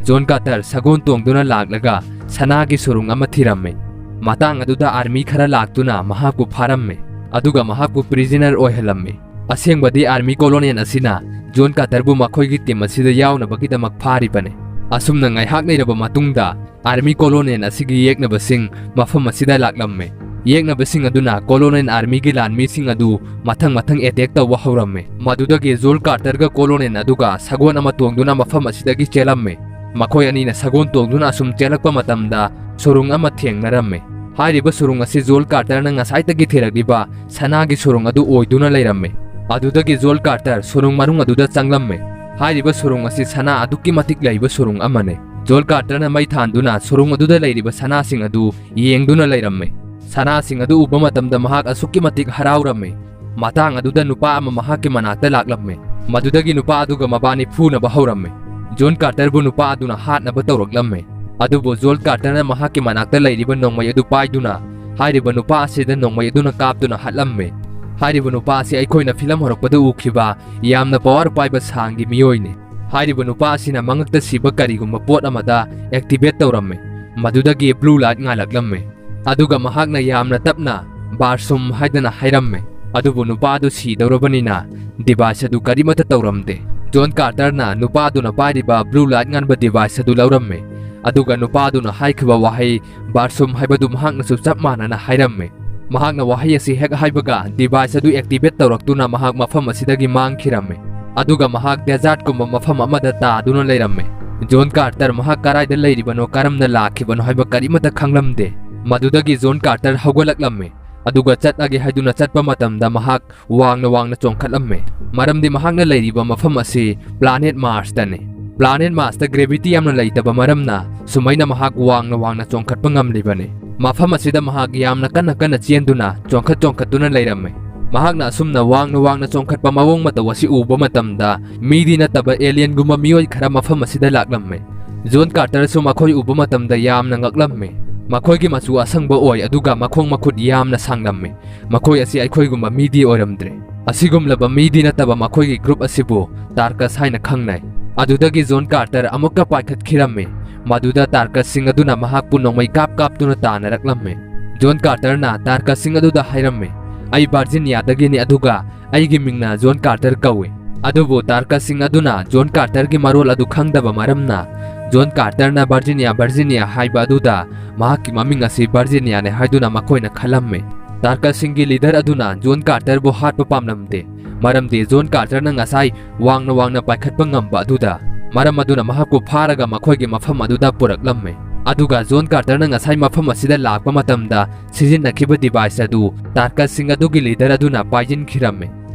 ꯖꯣꯟ ꯀꯥꯔꯇꯔ ꯁꯒꯣꯜ ꯇꯣꯡꯗꯨꯅ ꯂꯥꯛꯂꯒ ꯁꯅꯥꯒꯤ ꯁꯨꯔꯨꯡ ꯑꯃ ꯊꯤꯔꯝꯃꯤ꯫ ꯃꯇꯥꯡ ꯑꯗꯨꯗ ꯑꯥꯔꯃꯤ ꯈꯔ ꯂꯥꯛꯇꯨꯅ ꯃꯍꯥꯛꯄꯨ ꯐꯥꯔꯝꯃꯤ, ꯑꯗꯨꯒ ꯃꯍꯥꯛꯄꯨ ꯄ꯭ꯔꯤꯖꯅꯔ ꯑꯣꯏꯍꯜꯂꯝꯃꯤ꯫ ꯑꯁꯦꯡꯕꯗꯤ ꯑꯥꯔꯃꯤ ꯀꯣꯂꯣꯅꯦꯜ ꯑꯁꯤꯅ ꯖꯣꯟ ꯀꯥꯔꯇꯔꯕꯨ ꯃꯈꯣꯏꯒꯤ ꯇꯤꯝ ꯑꯁꯤꯗ ꯌꯥꯎꯅꯕꯒꯤꯗꯃꯛ ꯐꯥꯔꯤꯕꯅꯤ"꯫ ꯑꯁꯨꯝꯅ ꯉꯥꯏꯍꯥꯛ ꯂꯩꯔꯕ ꯃꯇꯨꯡꯗ ꯑꯥꯔꯃꯤ ꯀꯣꯂꯣꯅꯦꯜ ꯑꯁꯤꯒꯤ ꯌꯦꯛꯅꯕꯁꯤꯡ ꯃꯐꯝ ꯑꯁꯤꯗ ꯂꯥꯛꯂꯝꯃꯤ꯫ ꯌꯦꯛꯅꯕꯁꯤꯡ ꯑꯗꯨꯅ Colonel Armyꯒꯤ ꯂꯥꯟꯃꯤꯁꯤꯡ ꯑꯗꯨ ꯃꯊꯪ ꯃꯊꯪ attack ꯇꯧꯕ ꯍꯧꯔꯝꯃꯤ꯫ ꯃꯗꯨꯗꯒꯤ Joel Carterꯒ Colonel ꯑꯗꯨꯒ ꯁꯒꯣꯜ ꯑꯃ ꯇꯣꯡꯗꯨꯅ ꯃꯐꯝ ꯑꯁꯤꯗꯒꯤ ꯆꯦꯜꯂꯝꯃꯤ꯫ ꯃꯈꯣꯏ ꯑꯅꯤꯅ ꯁꯒꯣꯜ ꯇꯣꯡꯗꯨꯅ ꯑꯁꯨꯝ ꯆꯦꯜꯂꯛꯄ ꯃꯇꯝꯗ ꯁꯨꯔꯨꯡ ꯑꯃ ꯊꯦꯡꯅꯔꯝꯃꯤ꯫ ꯍꯥꯏꯔꯤꯕ ꯁꯨꯔꯨꯡ ꯑꯁꯤ Joel Carterꯅ ꯉꯁꯥꯏꯗꯒꯤ ꯊꯤꯔꯛꯂꯤꯕ ꯁꯅꯥꯒꯤ ꯁꯨꯔꯨꯡ ꯑꯗꯨ ꯑꯣꯏꯗꯨꯅ ꯂꯩꯔꯝꯃꯤ꯫ ꯑꯗꯨꯗꯒꯤ Joel Carter ꯁꯨꯔꯨꯡ ꯃꯅꯨꯡ ꯑꯗꯨꯗ ꯆꯪꯂꯝꯃꯤ꯫ ꯍꯥꯏꯔꯤꯕ ꯁꯨꯔꯨꯡ ꯑꯁꯤ ꯁꯅꯥ ꯑꯗꯨꯛꯀꯤ ꯃꯇꯤꯛ ꯂꯩꯕ ꯁꯨꯔꯨꯡ ꯑꯃꯅꯤ꯫ Joel Carterꯅ ꯃꯩ ꯊꯥꯟꯗꯨꯅ ꯁꯨꯔꯨꯡ ꯑꯗꯨꯗ ꯂꯩꯔꯤꯕ ꯁꯅꯥꯁꯤꯡ ꯑꯗꯨ ꯌꯦꯡꯗꯨꯅ ꯂꯩꯔꯝꯃꯤ꯫ ꯁꯅꯥꯁꯤꯡ ꯑꯗꯨ ꯎꯕ ꯃꯇꯝꯗ ꯃꯍꯥꯛ ꯑꯁꯨꯛꯀꯤ ꯃꯇꯤꯛ ꯍꯔꯥꯎꯔꯝꯃꯤ꯫ ꯃꯇꯥꯡ ꯑꯗꯨꯗ ꯅꯨꯄꯥ ꯑꯃ ꯃꯍꯥꯛꯀꯤ ꯃꯅꯥꯛꯇ ꯂꯥꯛꯂꯝꯃꯤ꯫ ꯃꯗꯨꯗꯒꯤ ꯅꯨꯄꯥ ꯑꯗꯨꯒ ꯃꯕꯥꯅꯤ ꯐꯨꯅꯕ ꯍꯧꯔꯝꯃꯤ꯫ Joel Carterꯕꯨ ꯅꯨꯄꯥ ꯑꯗꯨꯅ ꯍꯥꯠꯅꯕ ꯇꯧꯔꯛꯂꯝꯃꯤ꯫ ꯑꯗꯨꯕꯨ Joel Carterꯅ ꯃꯍꯥꯛꯀꯤ ꯃꯅꯥꯛꯇ ꯂꯩꯔꯤꯕ ꯅꯣꯡꯃꯩ ꯑꯗꯨ ꯄꯥꯏꯗꯨꯅ ꯍꯥꯏꯔꯤꯕ ꯅꯨꯄꯥ ꯑꯁꯤꯗ ꯅꯣꯡꯃꯩ ꯑꯗꯨꯅ ꯀꯥꯞꯇꯨꯅ ꯍꯥꯠꯂꯝꯃꯤ꯫ ꯍꯥꯏꯔꯤꯕ ꯅꯨꯄꯥ ꯑꯁꯤ ꯑꯩꯈꯣꯏꯅ ꯐꯤꯂꯝ ꯍꯧꯔꯛꯄꯗ ꯎꯈꯤꯕ ꯌꯥꯝꯅ power ꯄꯥꯏꯕ ꯁꯥꯡꯒꯤ ꯃꯤꯑꯣꯏꯅꯤ꯫ ꯍꯥꯏꯔꯤꯕ ꯅꯨꯄꯥ ꯑꯁꯤꯅ ꯃꯉꯛꯇ ꯁꯤꯕ ꯀꯔꯤꯒꯨꯝꯕ ꯄꯣꯠ ꯑꯃꯗ activate ꯇꯧꯔꯝꯃꯤ꯫ ꯃꯗꯨꯗꯒꯤ blue light ꯉꯥꯜꯂꯛꯂꯝꯃꯤ꯫ ꯑꯗꯨꯒ ꯃꯍꯥꯛꯅ ꯌꯥꯝꯅ ꯇꯞꯅ "ꯕꯥꯔꯁꯨꯝ" ꯍꯥꯏꯗꯅ ꯍꯥꯏꯔꯝꯃꯤ꯫ ꯑꯗꯨꯕꯨ ꯅꯨꯄꯥ ꯑꯗꯨ ꯁꯤꯗꯧꯔꯕꯅꯤꯅ device ꯑꯗꯨ ꯀꯔꯤꯃꯠꯇ ꯇꯧꯔꯝꯗꯦ꯫ Joel Carterꯅ ꯅꯨꯄꯥ ꯑꯗꯨꯅ ꯄꯥꯏꯔꯤꯕ blue light ꯉꯥꯟꯕ device ꯑꯗꯨ ꯂꯧꯔꯝꯃꯤ꯫ ꯑꯗꯨꯒ ꯅꯨꯄꯥ ꯑꯗꯨꯅ ꯍꯥꯏꯈꯤꯕ ꯋꯥꯍꯩ "ꯕꯥꯔꯁꯨꯝ" ꯍꯥꯏꯕꯗꯨ ꯃꯍꯥꯛꯅꯁꯨ ꯆꯞ ꯃꯥꯟꯅꯅ ꯍꯥꯏꯔꯝꯃꯤ꯫ ꯃꯍꯥꯛꯅ ꯋꯥꯍꯩ ꯑꯁꯤ ꯍꯦꯛ ꯍꯥꯏꯕꯒ device ꯑꯗꯨ activate ꯇꯧꯔꯛꯇꯨꯅ ꯃꯍꯥꯛ ꯃꯐꯝ ꯑꯁꯤꯗꯒꯤ ꯃꯥꯡꯈꯤꯔꯝꯃꯤ꯫ ꯑꯗꯨꯒ ꯃꯍꯥꯛ desertꯀꯨꯝꯕ ꯃꯐꯝ ꯑꯃꯗ ꯇꯥꯗꯨꯅ ꯂꯩꯔꯝꯃꯤ꯫ Joel Carter ꯃꯍꯥꯛ ꯀꯗꯥꯏꯗ ꯂꯩꯔꯤꯕꯅꯣ, ꯀꯔꯝꯅ ꯂꯥꯛꯈꯤꯕꯅꯣ ꯍꯥꯏꯕ ꯀꯔꯤꯃꯠꯇ ꯈꯪꯂꯝꯗꯦ꯫ ꯃꯗꯨꯗꯒꯤ Joel Carter ꯍꯧꯒꯠꯂꯛꯂꯝꯃꯤ꯫ ꯑꯗꯨꯒ ꯆꯠꯂꯒꯦ ꯍꯥꯏꯗꯨꯅ ꯆꯠꯄ ꯃꯇꯝꯗ ꯃꯍꯥꯛ ꯋꯥꯡꯅ ꯋꯥꯡꯅ ꯆꯣꯡꯈꯠꯂꯝꯃꯤ꯫ ꯃꯔꯝꯗꯤ ꯃꯍꯥꯛꯅ ꯂꯩꯔꯤꯕ ꯃꯐꯝ ꯑꯁꯤ planet Marsꯇꯅꯤ꯫ Planet Marsꯇ gravity ꯌꯥꯝꯅ ꯂꯩꯇꯕ ꯃꯔꯝꯅ ꯁꯨꯃꯥꯏꯅ ꯃꯍꯥꯛ ꯋꯥꯡꯅ ꯋꯥꯡꯅ ꯆꯣꯡꯈꯠꯄ ꯉꯝꯂꯤꯕꯅꯤ꯫ ꯃꯐꯝ ꯑꯁꯤꯗ ꯃꯍꯥꯛ ꯌꯥꯝꯅ ꯀꯟꯅ ꯀꯟꯅ ꯆꯦꯟꯗꯨꯅ ꯆꯣꯡꯈꯠ ꯆꯣꯡꯈꯠꯇꯨꯅ ꯂꯩꯔꯝꯃꯤ꯫ ꯃꯍꯥꯛꯅ ꯑꯁꯨꯝꯅ ꯋꯥꯡꯅ ꯋꯥꯡꯅ ꯆꯣꯡꯈꯠꯄ ꯃꯑꯣꯡ ꯃꯇꯧ ꯑꯁꯤ ꯎꯕ ꯃꯇꯝꯗ ꯃꯤꯗꯤ ꯅꯠꯇꯕ alienꯒꯨꯝꯕ ꯃꯤꯑꯣꯏ ꯈꯔ ꯃꯐꯝ ꯑꯁꯤꯗ ꯂꯥꯛꯂꯝꯃꯤ꯫ Joel Carterꯁꯨ ꯃꯈꯣꯏ ꯎꯕ ꯃꯇꯝꯗ ꯌꯥꯝꯅ ꯉꯛꯂꯝꯃꯤ꯫ ꯃꯈꯣꯏꯒꯤ ꯃꯆꯨ ꯑꯁꯪꯕ ꯑꯣꯏ, ꯑꯗꯨꯒ ꯃꯈꯣꯡ ꯃꯈꯨꯠ ꯌꯥꯝꯅ ꯁꯥꯡꯂꯝꯃꯤ꯫ ꯃꯈꯣꯏ ꯑꯁꯤ ꯑꯩꯈꯣꯏꯒꯨꯝꯕ ꯃꯤꯗꯤ ꯑꯣꯏꯔꯝꯗ꯭ꯔꯦ꯫ ꯑꯁꯤꯒꯨꯝꯂꯕ ꯃꯤꯗꯤ ꯅꯠꯇꯕ ꯃꯈꯣꯏꯒꯤ group ꯑꯁꯤꯕꯨ Tarkus ꯍꯥꯏꯅ ꯈꯪꯅꯩ꯫ ꯑꯗꯨꯗꯒꯤ Joel Carter ꯑꯃꯨꯛꯀ ꯄꯥꯏꯈꯠꯈꯤꯔꯝꯃꯤ꯫ ꯃꯗꯨꯗ Tarkusꯁꯤꯡ ꯑꯗꯨꯅ ꯃꯍꯥꯛꯄꯨ ꯅꯣꯡꯃꯩ ꯀꯥꯞ ꯀꯥꯞꯇꯨꯅ ꯇꯥꯟꯅꯔꯛꯂꯝꯃꯤ꯫ Joel Carterꯅ Tarkusꯁꯤꯡ ꯑꯗꯨꯗ ꯍꯥꯏꯔꯝꯃꯤ, "ꯑꯩ Virginiaꯗꯒꯤꯅꯤ, ꯑꯗꯨꯒ ꯑꯩꯒꯤ ꯃꯤꯡꯅ Joel Carter ꯀꯧꯏ꯫ ꯑꯗꯨꯕꯨ ꯇꯥꯔꯀꯁꯁꯤꯡ ꯑꯗꯨꯅ ꯖꯣꯟ ꯀꯥꯔꯇꯔꯒꯤ ꯃꯔꯣꯜ ꯑꯗꯨ ꯈꯪꯗꯕ ꯃꯔꯝꯅ, ꯖꯣꯟ ꯀꯥꯔꯇꯔꯅ ꯚꯔꯖꯤꯅꯤꯌꯥ, ꯚꯔꯖꯤꯅꯤꯌꯥ ꯍꯥꯏꯕ ꯑꯗꯨꯗ ꯃꯍꯥꯛꯀꯤ ꯃꯃꯤꯡ ꯑꯁꯤ ꯚꯔꯖꯤꯅꯤꯌꯥꯅꯤ ꯍꯥꯏꯗꯨꯅ ꯃꯈꯣꯏꯅ ꯈꯜꯂꯝꯃꯤ꯫ ꯇꯥꯔꯀꯁꯁꯤꯡꯒꯤ ꯂꯤꯗꯔ ꯑꯗꯨꯅ ꯖꯣꯟ ꯀꯥꯔꯇꯔꯕꯨ ꯍꯥꯠꯄ ꯄꯥꯝꯂꯝꯗꯦ, ꯃꯔꯝꯗꯤ ꯖꯣꯟ ꯀꯥꯔꯇꯔꯅ ꯉꯁꯥꯏ ꯋꯥꯡꯅ ꯋꯥꯡꯅ ꯄꯥꯏꯈꯠꯄ ꯉꯝꯕ ꯑꯗꯨꯗ, ꯃꯔꯝ ꯑꯗꯨꯅ ꯃꯍꯥꯛꯄꯨ ꯐꯥꯔꯒ ꯃꯈꯣꯏꯒꯤ ꯃꯐꯝ ꯑꯗꯨꯗ ꯄꯨꯔꯛꯂꯝꯃꯤ꯫ ꯑꯗꯨꯒ ꯖꯣꯟ ꯀꯥꯔꯇꯔꯅ ꯉꯁꯥꯏ ꯃꯐꯝ ꯑꯁꯤꯗ ꯂꯥꯛꯄ ꯃꯇꯝꯗ ꯁꯤꯖꯤꯟꯅꯈꯤꯕ ꯗꯤꯚꯥꯏꯁ ꯑꯗꯨ ꯇꯥꯔꯀꯁꯁꯤꯡ ꯑꯗꯨꯒꯤ ꯂꯤꯗꯔ ꯑꯗꯨꯅ ꯄꯥꯏꯁꯤꯟꯈꯤꯔꯝꯃꯤ꯫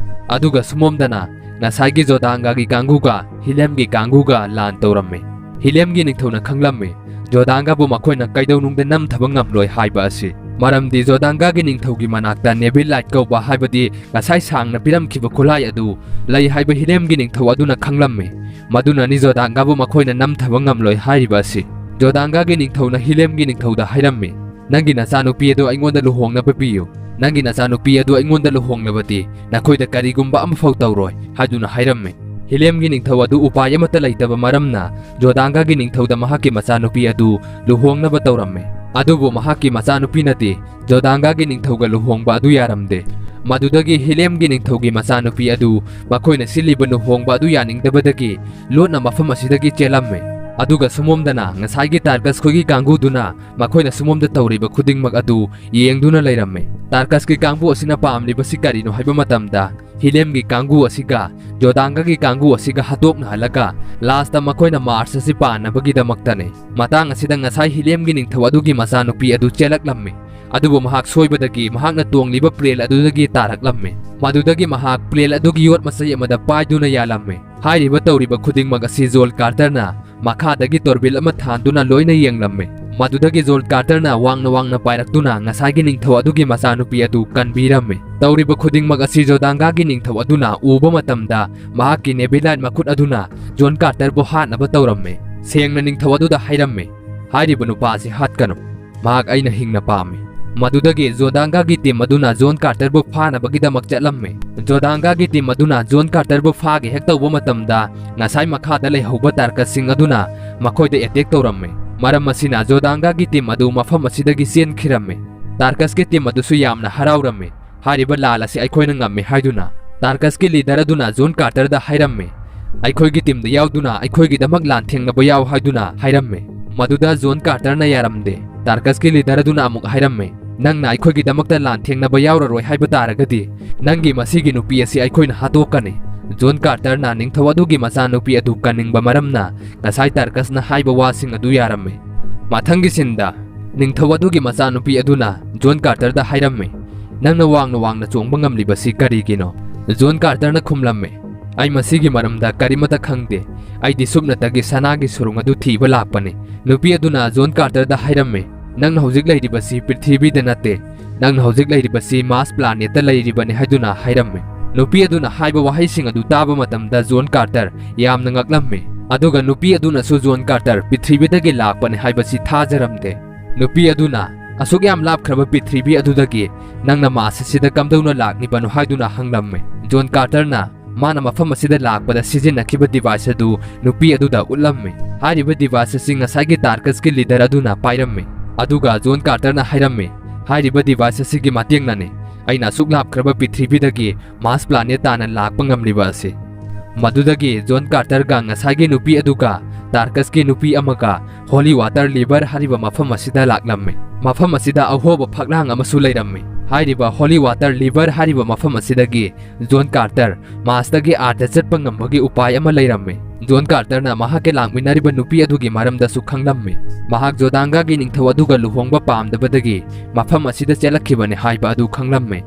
ꯑꯗꯨꯒ ꯁꯨꯃꯣꯝꯗꯅ ꯉꯁꯥꯏꯒꯤ ꯖꯣꯗꯥꯡꯒꯥꯒꯤ ꯀꯥꯡꯕꯨꯒ ꯍꯤꯂꯦꯝꯒꯤ ꯀꯥꯡꯕꯨꯒ ꯂꯥꯟ ꯇꯧꯔꯝꯃꯤ꯫ ꯍꯤꯂꯦꯝꯒꯤ ꯅꯤꯡꯊꯧꯅ ꯈꯪꯂꯝꯃꯤ ꯖꯣꯗꯥꯡꯒꯥꯕꯨ ꯃꯈꯣꯏꯅ ꯀꯩꯗꯧꯅꯨꯡꯗ ꯅꯝꯊꯕ ꯉꯝꯂꯣꯏ ꯍꯥꯏꯕ ꯑꯁꯤ, ꯃꯔꯝꯗꯤ ꯖꯣꯗꯥꯡꯒꯥꯒꯤ ꯅꯤꯡꯊꯧꯒꯤ ꯃꯅꯥꯛꯇ ꯅꯦꯕꯤꯜ ꯂꯥꯏꯠ ꯀꯧꯕ ꯍꯥꯏꯕꯗꯤ ꯉꯁꯥꯏ ꯁꯥꯡꯅ ꯄꯤꯔꯝꯈꯤꯕ ꯈꯨꯠꯂꯥꯏ ꯑꯗꯨ ꯂꯩ ꯍꯥꯏꯕ ꯍꯤꯂꯦꯝꯒꯤ ꯅꯤꯡꯊꯧ ꯑꯗꯨꯅ ꯈꯪꯂꯝꯃꯤ꯫ ꯃꯗꯨꯅꯅꯤ ꯖꯣꯗꯥꯡꯒꯥꯕꯨ ꯃꯈꯣꯏꯅ ꯅꯝꯊꯕ ꯉꯝꯂꯣꯏ ꯍꯥꯏꯔꯤꯕ ꯑꯁꯤ꯫ ꯖꯣꯗꯥꯡꯒꯥꯒꯤ ꯅꯤꯡꯊꯧꯅ ꯍꯤꯂꯦꯝꯒꯤ ꯅꯤꯡꯊꯧꯗ ꯍꯥꯏꯔꯝꯃꯤ, "ꯅꯪꯒꯤ ꯅꯆꯥꯅꯨꯄꯤ ꯑꯗꯨ ꯑꯩꯉꯣꯟꯗ ꯂꯨꯍꯣꯡꯅꯕ ꯄꯤꯌꯨ꯫ ꯅꯪꯒꯤ ꯅꯆꯥꯅꯨꯄꯤ ꯑꯗꯨ ꯑꯩꯉꯣꯟꯗ ꯂꯨꯍꯣꯡꯂꯕꯗꯤ ꯅꯈꯣꯏꯗ ꯀꯔꯤꯒꯨꯝꯕ ꯑꯃꯐꯥꯎ ꯇꯧꯔꯣꯏ" ꯍꯥꯏꯗꯨꯅ ꯍꯥꯏꯔꯝꯃꯤ꯫ ꯍꯤꯂꯦꯝꯒꯤ ꯅꯤꯡꯊꯧ ꯑꯗꯨ ꯎꯄꯥꯏ ꯑꯃꯠꯇ ꯂꯩꯇꯕ ꯃꯔꯝꯅ ꯖꯣꯗꯥꯡꯒꯥꯒꯤ ꯅꯤꯡꯊꯧꯗ ꯃꯍꯥꯛꯀꯤ ꯃꯆꯥꯅꯨꯄꯤ ꯑꯗꯨ ꯂꯨꯍꯣꯡꯅꯕ ꯇꯧꯔꯝꯃꯤ꯫ ꯑꯗꯨꯕꯨ ꯃꯍꯥꯛꯀꯤ ꯃꯆꯥꯅꯨꯄꯤꯅꯗꯤ ꯖꯣꯗꯥꯡꯒꯥꯒꯤ ꯅꯤꯡꯊꯧꯒ ꯂꯨꯍꯣꯡꯕ ꯑꯗꯨ ꯌꯥꯔꯝꯗꯦ꯫ ꯃꯗꯨꯗꯒꯤ ꯍꯤꯂꯦꯝꯒꯤ ꯅꯤꯡꯊꯧꯒꯤ ꯃꯆꯥꯅꯨꯄꯤ ꯑꯗꯨ ꯃꯈꯣꯏꯅ ꯁꯤꯜꯂꯤꯕ ꯂꯨꯍꯣꯡꯕ ꯑꯗꯨ ꯌꯥꯅꯤꯡꯗꯕꯗꯒꯤ ꯂꯣꯠꯅ ꯃꯐꯝ ꯑꯁꯤꯗꯒꯤ ꯆꯦꯜꯂꯝꯃꯤ꯫ ꯑꯗꯨꯒ ꯁꯨꯃꯣꯝꯗꯅ ꯉꯁꯥꯏꯒꯤ ꯇꯥꯔꯀꯁ ꯈꯣꯏꯒꯤ ꯀꯥꯡꯕꯨꯗꯨꯅ ꯃꯈꯣꯏꯅ ꯁꯨꯃꯣꯝꯗ ꯇꯧꯔꯤꯕ ꯈꯨꯗꯤꯡꯃꯛ ꯑꯗꯨ ꯌꯦꯡꯗꯨꯅ ꯂꯩꯔꯝꯃꯤ꯫ ꯇꯥꯔꯀꯁꯀꯤ ꯀꯥꯡꯕꯨ ꯑꯁꯤꯅ ꯄꯥꯝꯂꯤꯕꯁꯤ ꯀꯔꯤꯅꯣ ꯍꯥꯏꯕ ꯃꯇꯝꯗ, ꯍꯤꯂꯦꯝꯒꯤ ꯀꯥꯡꯕꯨ ꯑꯁꯤꯒ ꯖꯣꯗꯥꯡꯒꯥꯒꯤ ꯀꯥꯡꯕꯨ ꯑꯁꯤꯒ ꯍꯥꯠꯇꯣꯛꯅꯍꯜꯂꯒ ꯂꯥꯁꯇ ꯃꯈꯣꯏꯅ ꯃꯥꯔꯁ ꯑꯁꯤ ꯄꯥꯟꯅꯕꯒꯤꯗꯃꯛꯇꯅꯤ꯫ ꯃꯇꯥꯡ ꯑꯁꯤꯗ ꯉꯁꯥꯏ ꯍꯤꯂꯦꯝꯒꯤ ꯅꯤꯡꯊꯧ ꯑꯗꯨꯒꯤ ꯃꯆꯥꯅꯨꯄꯤ ꯑꯗꯨ ꯆꯦꯜꯂꯛꯂꯝꯃꯤ꯫ ꯑꯗꯨꯕꯨ ꯃꯍꯥꯛ ꯁꯣꯏꯕꯗꯒꯤ ꯃꯍꯥꯛꯅ ꯇꯣꯡꯂꯤꯕ ꯄ꯭ꯂꯦꯟ ꯑꯗꯨꯗꯒꯤ ꯇꯥꯔꯛꯂꯝꯃꯤ꯫ ꯃꯗꯨꯗꯒꯤ ꯃꯍꯥꯛ ꯄ꯭ꯂꯦꯟ ꯑꯗꯨꯒꯤ ꯌꯣꯠ ꯃꯆꯩ ꯑꯃꯗ ꯄꯥꯏꯗꯨꯅ ꯌꯥꯜꯂꯝꯃꯤ꯫ ꯍꯥꯏꯔꯤꯕ ꯇꯧꯔꯤꯕ ꯈꯨꯗꯤꯡꯃꯛ ꯑꯁꯤ ꯖꯣꯟ ꯀꯥꯔꯇꯔꯅ ꯃꯈꯥꯗꯒꯤ ꯇꯣꯔꯕꯤꯜ ꯑꯃ ꯊꯥꯟꯗꯨꯅ ꯂꯣꯏꯅ ꯌꯦꯡꯂꯝꯃꯤ꯫ ꯃꯗꯨꯗꯒꯤ ꯖꯣꯟ ꯀꯥꯔꯇꯔꯅ ꯋꯥꯡꯅ ꯋꯥꯡꯅ ꯄꯥꯏꯔꯛꯇꯨꯅ ꯉꯁꯥꯏꯒꯤ ꯅꯤꯡꯊꯧ ꯑꯗꯨꯒꯤ ꯃꯆꯥꯅꯨꯄꯤ ꯑꯗꯨ ꯀꯟꯕꯤꯔꯝꯃꯤ꯫ ꯇꯧꯔꯤꯕ ꯈꯨꯗꯤꯡꯃꯛ ꯑꯁꯤ ꯖꯣꯗꯥꯡꯒꯥꯒꯤ ꯅꯤꯡꯊꯧ ꯑꯗꯨꯅ ꯎꯕ ꯃꯇꯝꯗ, ꯃꯍꯥꯛꯀꯤ ꯅꯦꯕꯤꯂꯥꯏꯠ ꯃꯈꯨꯠ ꯑꯗꯨꯅ ꯖꯣꯟ ꯀꯥꯔꯇꯔꯕꯨ ꯍꯥꯠꯅꯕ ꯇꯧꯔꯝꯃꯤ꯫ ꯁꯦꯡꯅ ꯅꯤꯡꯊꯧ ꯑꯗꯨꯗ ꯍꯥꯏꯔꯝꯃꯤ, "ꯍꯥꯏꯔꯤꯕ ꯅꯨꯄꯥ ꯑꯁꯤ ꯍꯥꯠꯀꯅꯨ꯫ ꯃꯍꯥꯛ ꯑꯩꯅ ꯍꯤꯡꯅ ꯄꯥꯝꯃꯤ"꯫ ꯃꯗꯨꯗꯒꯤ ꯖꯣꯗꯥꯡꯒꯥꯒꯤ ꯇꯤꯝ ꯑꯗꯨꯅ ꯖꯣꯟ ꯀꯥꯔꯇꯔꯕꯨ ꯐꯥꯅꯕꯒꯤꯗꯃꯛ ꯆꯠꯂꯝꯃꯤ꯫ ꯖꯣꯗꯥꯡꯒꯥꯒꯤ ꯇꯤꯝ ꯑꯗꯨꯅ ꯖꯣꯟ ꯀꯥꯔꯇꯔꯕꯨ ꯐꯥꯒꯦ ꯍꯦꯛ ꯇꯧꯕ ꯃꯇꯝꯗ, ꯉꯁꯥꯏ ꯃꯈꯥꯗ ꯂꯩꯍꯧꯕ ꯇꯥꯔꯀꯁꯁꯤꯡ ꯑꯗꯨꯅ ꯃꯈꯣꯏꯗ ꯑꯦꯇꯦꯛ ꯇꯧꯔꯝꯃꯤ꯫ ꯃꯔꯝ ꯑꯁꯤꯅ ꯖꯣꯗꯥꯡꯒꯥꯒꯤ ꯇꯤꯝ ꯑꯗꯨ ꯃꯐꯝ ꯑꯁꯤꯗꯒꯤ ꯆꯦꯟꯈꯤꯔꯝꯃꯤ꯫ ꯇꯥꯔꯀꯁꯀꯤ ꯇꯤꯝ ꯑꯗꯨꯁꯨ ꯌꯥꯝꯅ ꯍꯔꯥꯎꯔꯝꯃꯤ꯫ "ꯍꯥꯏꯔꯤꯕ ꯂꯥꯟ ꯑꯁꯤ ꯑꯩꯈꯣꯏꯅ ꯉꯝꯃꯤ" ꯍꯥꯏꯗꯨꯅ꯫ ꯇꯥꯔꯀꯁꯀꯤ ꯂꯤꯗꯔ ꯑꯗꯨꯅ ꯖꯣꯟ ꯀꯥꯔꯇꯔꯗ ꯍꯥꯏꯔꯝꯃꯤ, "ꯑꯩꯈꯣꯏꯒꯤ ꯇꯤꯝꯗ ꯌꯥꯎꯗꯨꯅ ꯑꯩꯈꯣꯏꯒꯤꯗꯃꯛ ꯂꯥꯟ ꯊꯦꯡꯅꯕ ꯌꯥꯎ" ꯍꯥꯏꯗꯨꯅ ꯍꯥꯏꯔꯝꯃꯤ꯫ ꯃꯗꯨꯗ ꯖꯣꯟ ꯀꯥꯔꯇꯔꯅ ꯌꯥꯔꯝꯗꯦ꯫ ꯇꯥꯔꯀꯁꯀꯤ ꯂꯤꯗꯔ ꯑꯗꯨꯅ ꯑꯃꯨꯛ ꯍꯥꯏꯔꯝꯃꯤ, "ꯅꯪꯅ ꯑꯩꯈꯣꯏꯒꯤꯗꯃꯛꯇ ꯂꯥꯟ ꯊꯦꯡꯅꯕ ꯌꯥꯎꯔꯔꯣꯏ ꯍꯥꯏꯕ ꯇꯥꯔꯒꯗꯤ, ꯅꯪꯒꯤ ꯃꯁꯤꯒꯤ ꯅꯨꯄꯤ ꯑꯁꯤ ꯑꯩꯈꯣꯏꯅ ꯍꯥꯠꯇꯣꯛꯀꯅꯤ꯫" ꯖꯣꯟ ꯀꯥꯔꯇꯔꯅ ꯅꯤꯡꯊꯧ ꯑꯗꯨꯒꯤ ꯃꯆꯥꯅꯨꯄꯤ ꯑꯗꯨ ꯀꯟꯅꯤꯡꯕ ꯃꯔꯝꯅ ꯉꯁꯥꯏ ꯇꯥꯔꯀꯁꯅ ꯍꯥꯏꯕ ꯋꯥꯁꯤꯡ ꯑꯗꯨ ꯌꯥꯔꯝꯃꯤ꯫ ꯃꯊꯪꯒꯤ ꯁꯤꯟꯗ, ꯅꯤꯡꯊꯧ ꯑꯗꯨꯒꯤ ꯃꯆꯥꯅꯨꯄꯤ ꯑꯗꯨꯅ ꯖꯣꯟ ꯀꯥꯔꯇꯔꯗ ꯍꯥꯏꯔꯝꯃꯤ, "ꯅꯪꯅ ꯋꯥꯡꯅ ꯋꯥꯡꯅ ꯆꯣꯡꯕ ꯉꯝꯂꯤꯕꯁꯤ ꯀꯔꯤꯒꯤꯅꯣ?" ꯖꯣꯟ ꯀꯥꯔꯇꯔꯅ ꯈꯨꯝꯂꯝꯃꯤ, "ꯑꯩ ꯃꯁꯤꯒꯤ ꯃꯔꯝꯗ ꯀꯔꯤꯃꯠꯇ ꯈꯪꯗꯦ꯫ ꯑꯩꯗꯤ ꯁꯨꯞꯅꯇꯒꯤ ꯁꯅꯥꯒꯤ ꯁꯨꯔꯨꯡ ꯑꯗꯨ ꯊꯤꯕ ꯂꯥꯛꯄꯅꯤ꯫" ꯅꯨꯄꯤ ꯑꯗꯨꯅ ꯖꯣꯟ ꯀꯥꯔꯇꯔꯗ ꯍꯥꯏꯔꯝꯃꯤ, "ꯅꯪꯅ ꯍꯧꯖꯤꯛ ꯂꯩꯔꯤꯕꯁꯤ ꯄ꯭ꯔꯤꯊꯤꯕꯤꯗ ꯅꯠꯇꯦ꯫ ꯅꯪꯅ ꯍꯧꯖꯤꯛ ꯂꯩꯔꯤꯕꯁꯤ ꯃꯥꯔꯁ ꯄ꯭ꯂꯥꯅꯦꯠꯇ ꯂꯩꯔꯤꯕꯅꯤ" ꯍꯥꯏꯗꯨꯅ ꯍꯥꯏꯔꯝꯃꯤ꯫ ꯅꯨꯄꯤ ꯑꯗꯨꯅ ꯍꯥꯏꯕ ꯋꯥꯍꯩꯁꯤꯡ ꯑꯗꯨ ꯇꯥꯕ ꯃꯇꯝꯗ ꯖꯣꯟ ꯀꯥꯔꯇꯔ ꯌꯥꯝꯅ ꯉꯛꯂꯝꯃꯤ꯫ ꯑꯗꯨꯒ ꯅꯨꯄꯤ ꯑꯗꯨꯅꯁꯨ ꯖꯣꯟ ꯀꯥꯔꯇꯔ ꯄ꯭ꯔꯤꯊꯤꯕꯤꯗꯒꯤ ꯂꯥꯛꯄꯅꯤ ꯍꯥꯏꯕꯁꯤ ꯊꯥꯖꯔꯝꯗꯦ꯫ ꯅꯨꯄꯤ ꯑꯗꯨꯅ, "ꯑꯁꯨꯛ ꯌꯥꯝ ꯂꯥꯞꯈ꯭ꯔꯕ ꯄ꯭ꯔꯤꯊꯤꯕꯤ ꯑꯗꯨꯗꯒꯤ ꯅꯪꯅ ꯃꯥꯔꯁ ꯑꯁꯤꯗ ꯀꯝꯗꯧꯅ ꯂꯥꯛꯂꯤꯕꯅꯣ?" ꯍꯥꯏꯗꯨꯅ ꯍꯪꯂꯝꯃꯤ꯫ ꯖꯣꯟ ꯀꯥꯔꯇꯔꯅ ꯃꯥꯅ ꯃꯐꯝ ꯑꯁꯤꯗ ꯂꯥꯛꯄꯗ ꯁꯤꯖꯤꯟꯅꯈꯤꯕ ꯗꯤꯚꯥꯏꯁ ꯑꯗꯨ ꯅꯨꯄꯤ ꯑꯗꯨꯗ ꯎꯠꯂꯝꯃꯤ꯫ ꯍꯥꯏꯔꯤꯕ ꯗꯤꯚꯥꯏꯁ ꯑꯁꯤ ꯉꯁꯥꯏꯒꯤ ꯇꯥꯔꯀꯁꯀꯤ ꯂꯤꯗꯔ ꯑꯗꯨꯅ ꯄꯥꯏꯔꯝꯃꯤ꯫ ꯑꯗꯨꯒ ꯖꯣꯟ ꯀꯥꯔꯇꯔꯅ ꯍꯥꯏꯔꯝꯃꯤ, "ꯍꯥꯏꯔꯤꯕ ꯗꯤꯚꯥꯏꯁ ꯑꯁꯤꯒꯤ ꯃꯇꯦꯡꯅꯅꯤ ꯑꯩꯅ ꯑꯁꯨꯛ ꯂꯥꯞꯈ꯭ꯔꯕ ꯄ꯭ꯔꯤꯊꯤꯕꯤꯗꯒꯤ ꯃꯥꯔꯁ ꯄ꯭ꯂꯥꯅꯦꯠ ꯇꯥꯅ ꯂꯥꯛꯄ ꯉꯝꯂꯤꯕ ꯑꯁꯤ꯫" ꯃꯗꯨꯗꯒꯤ ꯖꯣꯟ ꯀꯥꯔꯇꯔꯒ ꯉꯁꯥꯏꯒꯤ ꯅꯨꯄꯤ ꯑꯗꯨꯒ ꯇꯥꯔꯀꯁꯀꯤ ꯅꯨꯄꯤ ꯑꯃꯒ ꯍꯣꯂꯤ ꯋꯥꯇꯔ ꯂꯤꯚꯔ ꯍꯥꯏꯔꯤꯕ ꯃꯐꯝ ꯑꯁꯤꯗ ꯂꯥꯛꯂꯝꯃꯤ꯫ ꯃꯐꯝ ꯑꯁꯤꯗ ꯑꯍꯣꯕ ꯐꯛꯂꯥꯡ ꯑꯃꯁꯨ ꯂꯩꯔꯝꯃꯤ꯫ ꯍꯥꯏꯔꯤꯕ ꯍꯣꯂꯤ ꯋꯥꯇꯔ ꯂꯤꯚꯔ ꯍꯥꯏꯔꯤꯕ ꯃꯐꯝ ꯑꯁꯤꯗꯒꯤ ꯖꯣꯟ ꯀꯥꯔꯇꯔ ꯃꯥꯔꯁꯇꯒꯤ ꯑꯥꯔꯊꯇ ꯆꯠꯄ ꯉꯝꯕꯒꯤ ꯎꯄꯥꯏ ꯑꯃ ꯂꯩꯔꯝꯃꯤ꯫ ꯖꯣꯟ ꯀꯥꯔꯇꯔꯅ ꯃꯍꯥꯛꯀ ꯂꯥꯛꯃꯤꯟꯅꯔꯤꯕ ꯅꯨꯄꯤ ꯑꯗꯨꯒꯤ ꯃꯔꯝꯗꯁꯨ ꯈꯪꯂꯝꯃꯤ꯫ ꯃꯍꯥꯛ ꯖꯣꯗꯥꯡꯒꯥꯒꯤ ꯅꯤꯡꯊꯧ ꯑꯗꯨꯒ ꯂꯨꯍꯣꯡꯕ ꯄꯥꯝꯗꯕꯗꯒꯤ ꯃꯐꯝ ꯑꯁꯤꯗ ꯆꯦꯜꯂꯛꯈꯤꯕꯅꯤ ꯍꯥꯏꯕ ꯑꯗꯨ ꯈꯪꯂꯝꯃꯤ꯫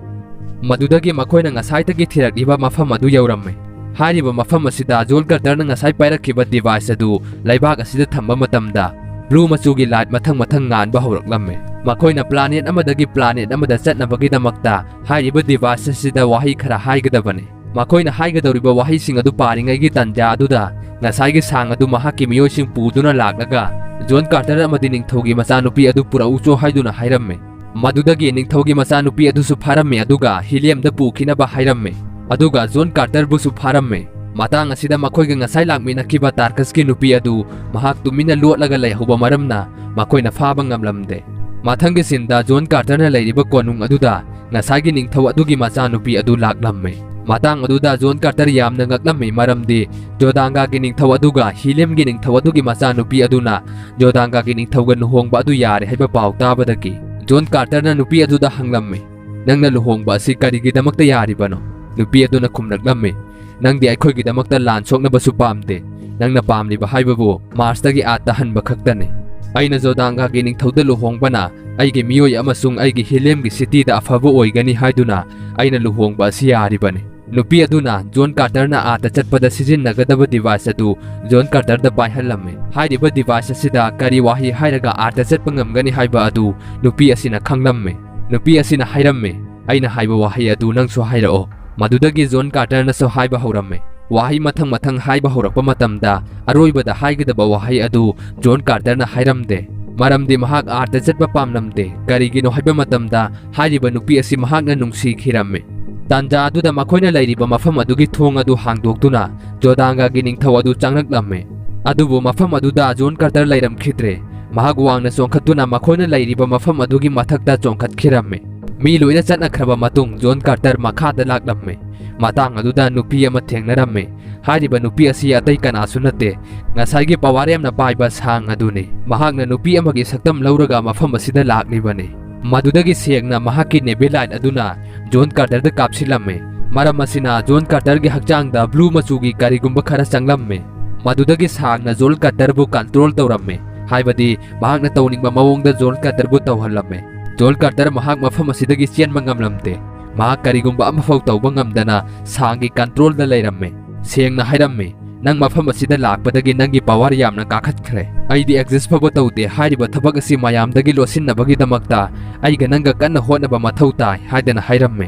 ꯃꯗꯨꯗꯒꯤ ꯃꯈꯣꯏꯅ ꯉꯁꯥꯏꯗꯒꯤ ꯊꯤꯔꯛꯂꯤꯕ ꯃꯐꯝ ꯑꯗꯨ ꯌꯧꯔꯝꯃꯤ꯫ ꯍꯥꯏꯔꯤꯕ ꯃꯐꯝ ꯑꯁꯤꯗ ꯖꯣꯟ ꯀꯥꯔꯇꯔꯅ ꯉꯁꯥꯏ ꯄꯥꯏꯔꯛꯈꯤꯕ ꯗꯤꯚꯥꯏꯁ ꯑꯗꯨ ꯂꯩꯕꯥꯛ ꯑꯁꯤꯗ ꯊꯝꯕ ꯃꯇꯝꯗ, ꯕ꯭ꯂꯨ ꯃꯆꯨꯒꯤ ꯂꯥꯏꯠ ꯃꯊꯪ ꯃꯊꯪ ꯉꯥꯟꯕ ꯍꯧꯔꯛꯂꯝꯃꯤ꯫ ꯃꯈꯣꯏꯅ ꯄ꯭ꯂꯥꯅꯦꯠ ꯑꯃꯗꯒꯤ ꯄ꯭ꯂꯥꯅꯦꯠ ꯑꯃꯗ ꯆꯠꯅꯕꯒꯤꯗꯃꯛꯇ ꯍꯥꯏꯔꯤꯕ ꯗꯤꯚꯥꯏꯁ ꯑꯁꯤꯗ ꯋꯥꯍꯩ ꯈꯔ ꯍꯥꯏꯒꯗꯕꯅꯤ꯫ ꯃꯈꯣꯏꯅ ꯍꯥꯏꯒꯗꯧꯔꯤꯕ ꯋꯥꯍꯩꯁꯤꯡ ꯑꯗꯨ ꯄꯥꯔꯤꯉꯩꯒꯤ ꯇꯥꯟꯖꯥ ꯑꯗꯨꯗ, ꯉꯁꯥꯏꯒꯤ ꯁꯥꯡ ꯑꯗꯨ ꯃꯍꯥꯛꯀꯤ ꯃꯤꯑꯣꯏꯁꯤꯡ ꯄꯨꯗꯨꯅ ꯂꯥꯛꯂꯒ, "ꯖꯣꯟ ꯀꯥꯔꯇꯔ ꯑꯃꯗꯤ ꯅꯤꯡꯊꯧꯒꯤ ꯃꯆꯥꯅꯨꯄꯤ ꯑꯗꯨ ꯄꯨꯔꯛꯎꯆꯣ" ꯍꯥꯏꯗꯨꯅ ꯍꯥꯏꯔꯝꯃꯤ꯫ ꯃꯗꯨꯗꯒꯤ ꯅꯤꯡꯊꯧꯒꯤ ꯃꯆꯥꯅꯨꯄꯤ ꯑꯗꯨꯁꯨ ꯐꯥꯔꯝꯃꯤ, ꯑꯗꯨꯒ ꯍꯤꯂꯤꯌꯝꯗ ꯄꯨꯈꯤꯅꯕ ꯍꯥꯏꯔꯝꯃꯤ, ꯑꯗꯨꯒ ꯖꯣꯟ ꯀꯥꯔꯇꯔꯕꯨꯁꯨ ꯐꯥꯔꯝꯃꯤ꯫ ꯃꯇꯥꯡ ꯑꯁꯤꯗ ꯃꯈꯣꯏꯒ ꯉꯁꯥꯏ ꯂꯥꯛꯃꯤꯟꯅꯈꯤꯕ ꯇꯥꯔꯀꯁꯀꯤ ꯅꯨꯄꯤ ꯑꯗꯨ ꯃꯍꯥꯛ ꯇꯨꯃꯤꯟꯅ ꯂꯣꯠꯂꯒ ꯂꯩꯍꯧꯕ ꯃꯔꯝꯅ ꯃꯈꯣꯏꯅ ꯐꯥꯕ ꯉꯝꯂꯝꯗꯦ꯫ ꯃꯊꯪꯒꯤ ꯁꯤꯟꯗ ꯖꯣꯟ ꯀꯥꯔꯇꯔꯅ ꯂꯩꯔꯤꯕ ꯀꯣꯅꯨꯡ ꯑꯗꯨꯗ ꯉꯁꯥꯏꯒꯤ ꯅꯤꯡꯊꯧ ꯑꯗꯨꯒꯤ ꯃꯆꯥꯅꯨꯄꯤ ꯑꯗꯨ ꯂꯥꯛꯂꯝꯃꯤ꯫ ꯃꯇꯥꯡ ꯑꯗꯨꯗ ꯖꯣꯟ ꯀꯥꯔꯇꯔ ꯌꯥꯝꯅ ꯉꯛꯂꯝꯃꯤ, ꯃꯔꯝꯗꯤ ꯖꯣꯗꯥꯡꯒꯥꯒꯤ ꯅꯤꯡꯊꯧ ꯑꯗꯨꯒ ꯍꯤꯂꯤꯌꯝꯒꯤ ꯅꯤꯡꯊꯧ ꯑꯗꯨꯒꯤ ꯃꯆꯥꯅꯨꯄꯤ ꯑꯗꯨꯅ ꯖꯣꯗꯥꯡꯒꯥꯒꯤ ꯅꯤꯡꯊꯧꯒ ꯂꯨꯍꯣꯡꯕ ꯑꯗꯨ ꯌꯥꯔꯦ ꯍꯥꯏꯕ ꯄꯥꯎ ꯇꯥꯕꯗꯒꯤ꯫ ꯖꯣꯟ ꯀꯥꯔꯇꯔꯅ ꯅꯨꯄꯤ ꯑꯗꯨꯗ ꯍꯪꯂꯝꯃꯤ, "ꯅꯪꯅ ꯂꯨꯍꯣꯡꯕ ꯑꯁꯤ ꯀꯔꯤꯒꯤꯗꯃꯛꯇ ꯌꯥꯔꯤꯕꯅꯣ?" ꯅꯨꯄꯤ ꯑꯗꯨꯅ ꯈꯨꯝꯂꯛꯂꯝꯃꯤ, "ꯅꯪꯗꯤ ꯑꯩꯈꯣꯏꯒꯤꯗꯃꯛꯇ ꯂꯥꯟ ꯁꯣꯛꯅꯕꯁꯨ ꯄꯥꯝꯗꯦ꯫ ꯅꯪꯅ ꯄꯥꯝꯂꯤꯕ ꯍꯥꯏꯕꯕꯨ ꯃꯥꯔꯁꯇꯒꯤ ꯑꯥꯔꯊ ꯍꯟꯕ ꯈꯛꯇꯅꯤ꯫ ꯑꯩꯅ ꯖꯣꯗꯥꯡꯒꯥꯒꯤ ꯅꯤꯡꯊꯧꯗ ꯂꯨꯍꯣꯡꯕꯅ ꯑꯩꯒꯤ ꯃꯤꯑꯣꯏ ꯑꯃꯁꯨꯡ ꯑꯩꯒꯤ ꯍꯤꯂꯤꯌꯝꯒꯤ ꯁꯤꯇꯤꯗ ꯑꯐꯕ ꯑꯣꯏꯒꯅꯤ ꯍꯥꯏꯗꯨꯅ ꯑꯩꯅ ꯂꯨꯍꯣꯡꯕ ꯑꯁꯤ ꯌꯥꯔꯤꯕꯅꯤ꯫" ꯅꯨꯄꯤ ꯑꯗꯨꯅ ꯖꯣꯟ ꯀꯥꯔꯇꯔꯅ ꯑꯥꯔꯊ ꯆꯠꯄꯗ ꯁꯤꯖꯤꯟꯅꯒꯗꯕ ꯗꯤꯚꯥꯏꯁ ꯑꯗꯨ ꯖꯣꯟ ꯀꯥꯔꯇꯔꯗ ꯄꯥꯏꯍꯜꯂꯝꯃꯤ꯫ ꯍꯥꯏꯔꯤꯕ ꯗꯤꯚꯥꯏꯁ ꯑꯁꯤꯗ ꯀꯔꯤ ꯋꯥꯍꯩ ꯍꯥꯏꯔꯒ ꯑꯥꯔꯊ ꯆꯠꯄ ꯉꯝꯒꯅꯤ ꯍꯥꯏꯕ ꯑꯗꯨ ꯅꯨꯄꯤ ꯑꯁꯤꯅ ꯈꯪꯂꯝꯃꯤ꯫ ꯅꯨꯄꯤ ꯑꯁꯤꯅ ꯍꯥꯏꯔꯝꯃꯤ, "ꯑꯩꯅ ꯍꯥꯏꯕ ꯋꯥꯍꯩ ꯑꯗꯨ ꯅꯪꯁꯨ ꯍꯥꯏꯔꯛꯑꯣ꯫" ꯃꯗꯨꯗꯒꯤ ꯖꯣꯟ ꯀꯥꯔꯇꯔꯅꯁꯨ ꯍꯥꯏꯕ ꯍꯧꯔꯝꯃꯤ꯫ ꯋꯥꯍꯩ ꯃꯊꯪ ꯃꯊꯪ ꯍꯥꯏꯕ ꯍꯧꯔꯛꯄ ꯃꯇꯝꯗ, ꯑꯔꯣꯏꯕꯗ ꯍꯥꯏꯒꯗꯕ ꯋꯥꯍꯩ ꯑꯗꯨ ꯖꯣꯟ ꯀꯥꯔꯇꯔꯅ ꯍꯥꯏꯔꯝꯗꯦ, ꯃꯔꯝꯗꯤ ꯃꯍꯥꯛ ꯑꯥꯔꯊ ꯆꯠꯄ ꯄꯥꯝꯂꯝꯗꯦ꯫ ꯀꯔꯤꯒꯤꯅꯣ ꯍꯥꯏꯕ ꯃꯇꯝꯗ, ꯍꯥꯏꯔꯤꯕ ꯅꯨꯄꯤ ꯑꯁꯤ ꯃꯍꯥꯛꯅ ꯅꯨꯡꯁꯤꯈꯤꯔꯝꯃꯤ꯫ ꯇꯥꯟꯖꯥ ꯑꯗꯨꯗ ꯃꯈꯣꯏꯅ ꯂꯩꯔꯤꯕ ꯃꯐꯝ ꯑꯗꯨꯒꯤ ꯊꯣꯡ ꯑꯗꯨ ꯍꯥꯡꯗꯣꯛꯇꯨꯅ ꯖꯣꯗꯥꯡꯒꯥꯒꯤ ꯅꯤꯡꯊꯧ ꯑꯗꯨ ꯆꯪꯂꯛꯂꯝꯃꯤ꯫ ꯑꯗꯨꯕꯨ ꯃꯐꯝ ꯑꯗꯨꯗ ꯖꯣꯟ ꯀꯥꯔꯇꯔ ꯂꯩꯔꯝꯈꯤꯗ꯭ꯔꯦ꯫ ꯃꯍꯥꯛ ꯋꯥꯡꯅ ꯆꯣꯡꯈꯠꯇꯨꯅ ꯃꯈꯣꯏꯅ ꯂꯩꯔꯤꯕ ꯃꯐꯝ ꯑꯗꯨꯒꯤ ꯃꯊꯛꯇ ꯆꯣꯡꯈꯠꯈꯤꯔꯝꯃꯤ꯫ ꯃꯤ ꯂꯣꯏꯅ ꯆꯠꯅꯈ꯭ꯔꯕ ꯃꯇꯨꯡ ꯖꯣꯟ ꯀꯥꯔꯇꯔ ꯃꯈꯥꯗ ꯂꯥꯛꯂꯝꯃꯤ꯫ ꯃꯇꯥꯡ ꯑꯗꯨꯗ ꯅꯨꯄꯤ ꯑꯃ ꯊꯦꯡꯅꯔꯝꯃꯤ꯫ ꯍꯥꯏꯔꯤꯕ ꯅꯨꯄꯤ ꯑꯁꯤ ꯑꯇꯩ ꯀꯅꯥꯁꯨ ꯅꯠꯇꯦ, ꯉꯁꯥꯏꯒꯤ ꯄꯋꯥꯔ ꯌꯥꯝꯅ ꯄꯥꯏꯕ ꯁꯥꯡ ꯑꯗꯨꯅꯤ꯫ ꯃꯍꯥꯛꯅ ꯅꯨꯄꯤ ꯑꯃꯒꯤ ꯁꯛꯇꯝ ꯂꯧꯔꯒ ꯃꯐꯝ ꯑꯁꯤꯗ ꯂꯥꯛꯂꯤꯕꯅꯤ꯫ ꯃꯗꯨꯗꯒꯤ ꯁꯦꯡꯅ ꯃꯍꯥꯛꯀꯤ ꯅꯦꯕꯤꯂꯥꯏꯠ ꯑꯗꯨꯅ ꯖꯣꯟ ꯀꯥꯔꯇꯔꯗ ꯀꯥꯞꯁꯤꯜꯂꯝꯃꯤ꯫ ꯃꯔꯝ ꯑꯁꯤꯅ ꯖꯣꯟ ꯀꯥꯔꯇꯔꯒꯤ ꯍꯛꯆꯥꯡꯗ ꯕ꯭ꯂꯨ ꯃꯆꯨꯒꯤ ꯀꯔꯤꯒꯨꯝꯕ ꯈꯔ ꯆꯪꯂꯝꯃꯤ꯫ ꯃꯗꯨꯗꯒꯤ ꯁꯥꯡꯅ ꯖꯣꯟ ꯀꯥꯔꯇꯔꯕꯨ ꯀꯟꯇ꯭ꯔꯣꯜ ꯇꯧꯔꯝꯃꯤ, ꯍꯥꯏꯕꯗꯤ ꯃꯍꯥꯛꯅ ꯇꯧꯅꯤꯡꯕ ꯃꯑꯣꯡꯗ ꯖꯣꯟ ꯀꯥꯔꯇꯔꯕꯨ ꯇꯧꯍꯜꯂꯝꯃꯤ꯫ ꯖꯣꯟ ꯀꯥꯔꯇꯔ ꯃꯍꯥꯛ ꯃꯐꯝ ꯑꯁꯤꯗꯒꯤ ꯆꯦꯟꯕ ꯉꯝꯂꯝꯗꯦ꯫ ꯃꯍꯥꯛ ꯀꯔꯤꯒꯨꯝꯕ ꯑꯃꯐꯥꯎ ꯇꯧꯕ ꯉꯝꯗꯅ ꯁꯥꯡꯒꯤ ꯀꯟꯇ꯭ꯔꯣꯜꯗ ꯂꯩꯔꯝꯃꯤ꯫ ꯁꯦꯡꯅ ꯍꯥꯏꯔꯝꯃꯤ, "ꯅꯪ ꯃꯐꯝ ꯑꯁꯤꯗ ꯂꯥꯛꯄꯗꯒꯤ ꯅꯪꯒꯤ ꯄꯋꯥꯔ ꯌꯥꯝꯅ ꯀꯥꯈꯠꯈ꯭ꯔꯦ꯫ ꯑꯩꯗꯤ ꯑꯦꯛꯖꯤꯁ ꯐꯥꯎꯕ ꯇꯧꯗꯦ꯫ ꯍꯥꯏꯔꯤꯕ ꯊꯕꯛ ꯑꯁꯤ ꯃꯌꯥꯝꯗꯒꯤ ꯂꯣꯠꯁꯤꯟꯅꯕꯒꯤꯗꯃꯛꯇ ꯑꯩꯒ ꯅꯪꯒ ꯀꯟꯅ ꯍꯣꯠꯅꯕ ꯃꯊꯧ ꯇꯥꯏ" ꯍꯥꯏꯗꯅ ꯍꯥꯏꯔꯝꯃꯤ꯫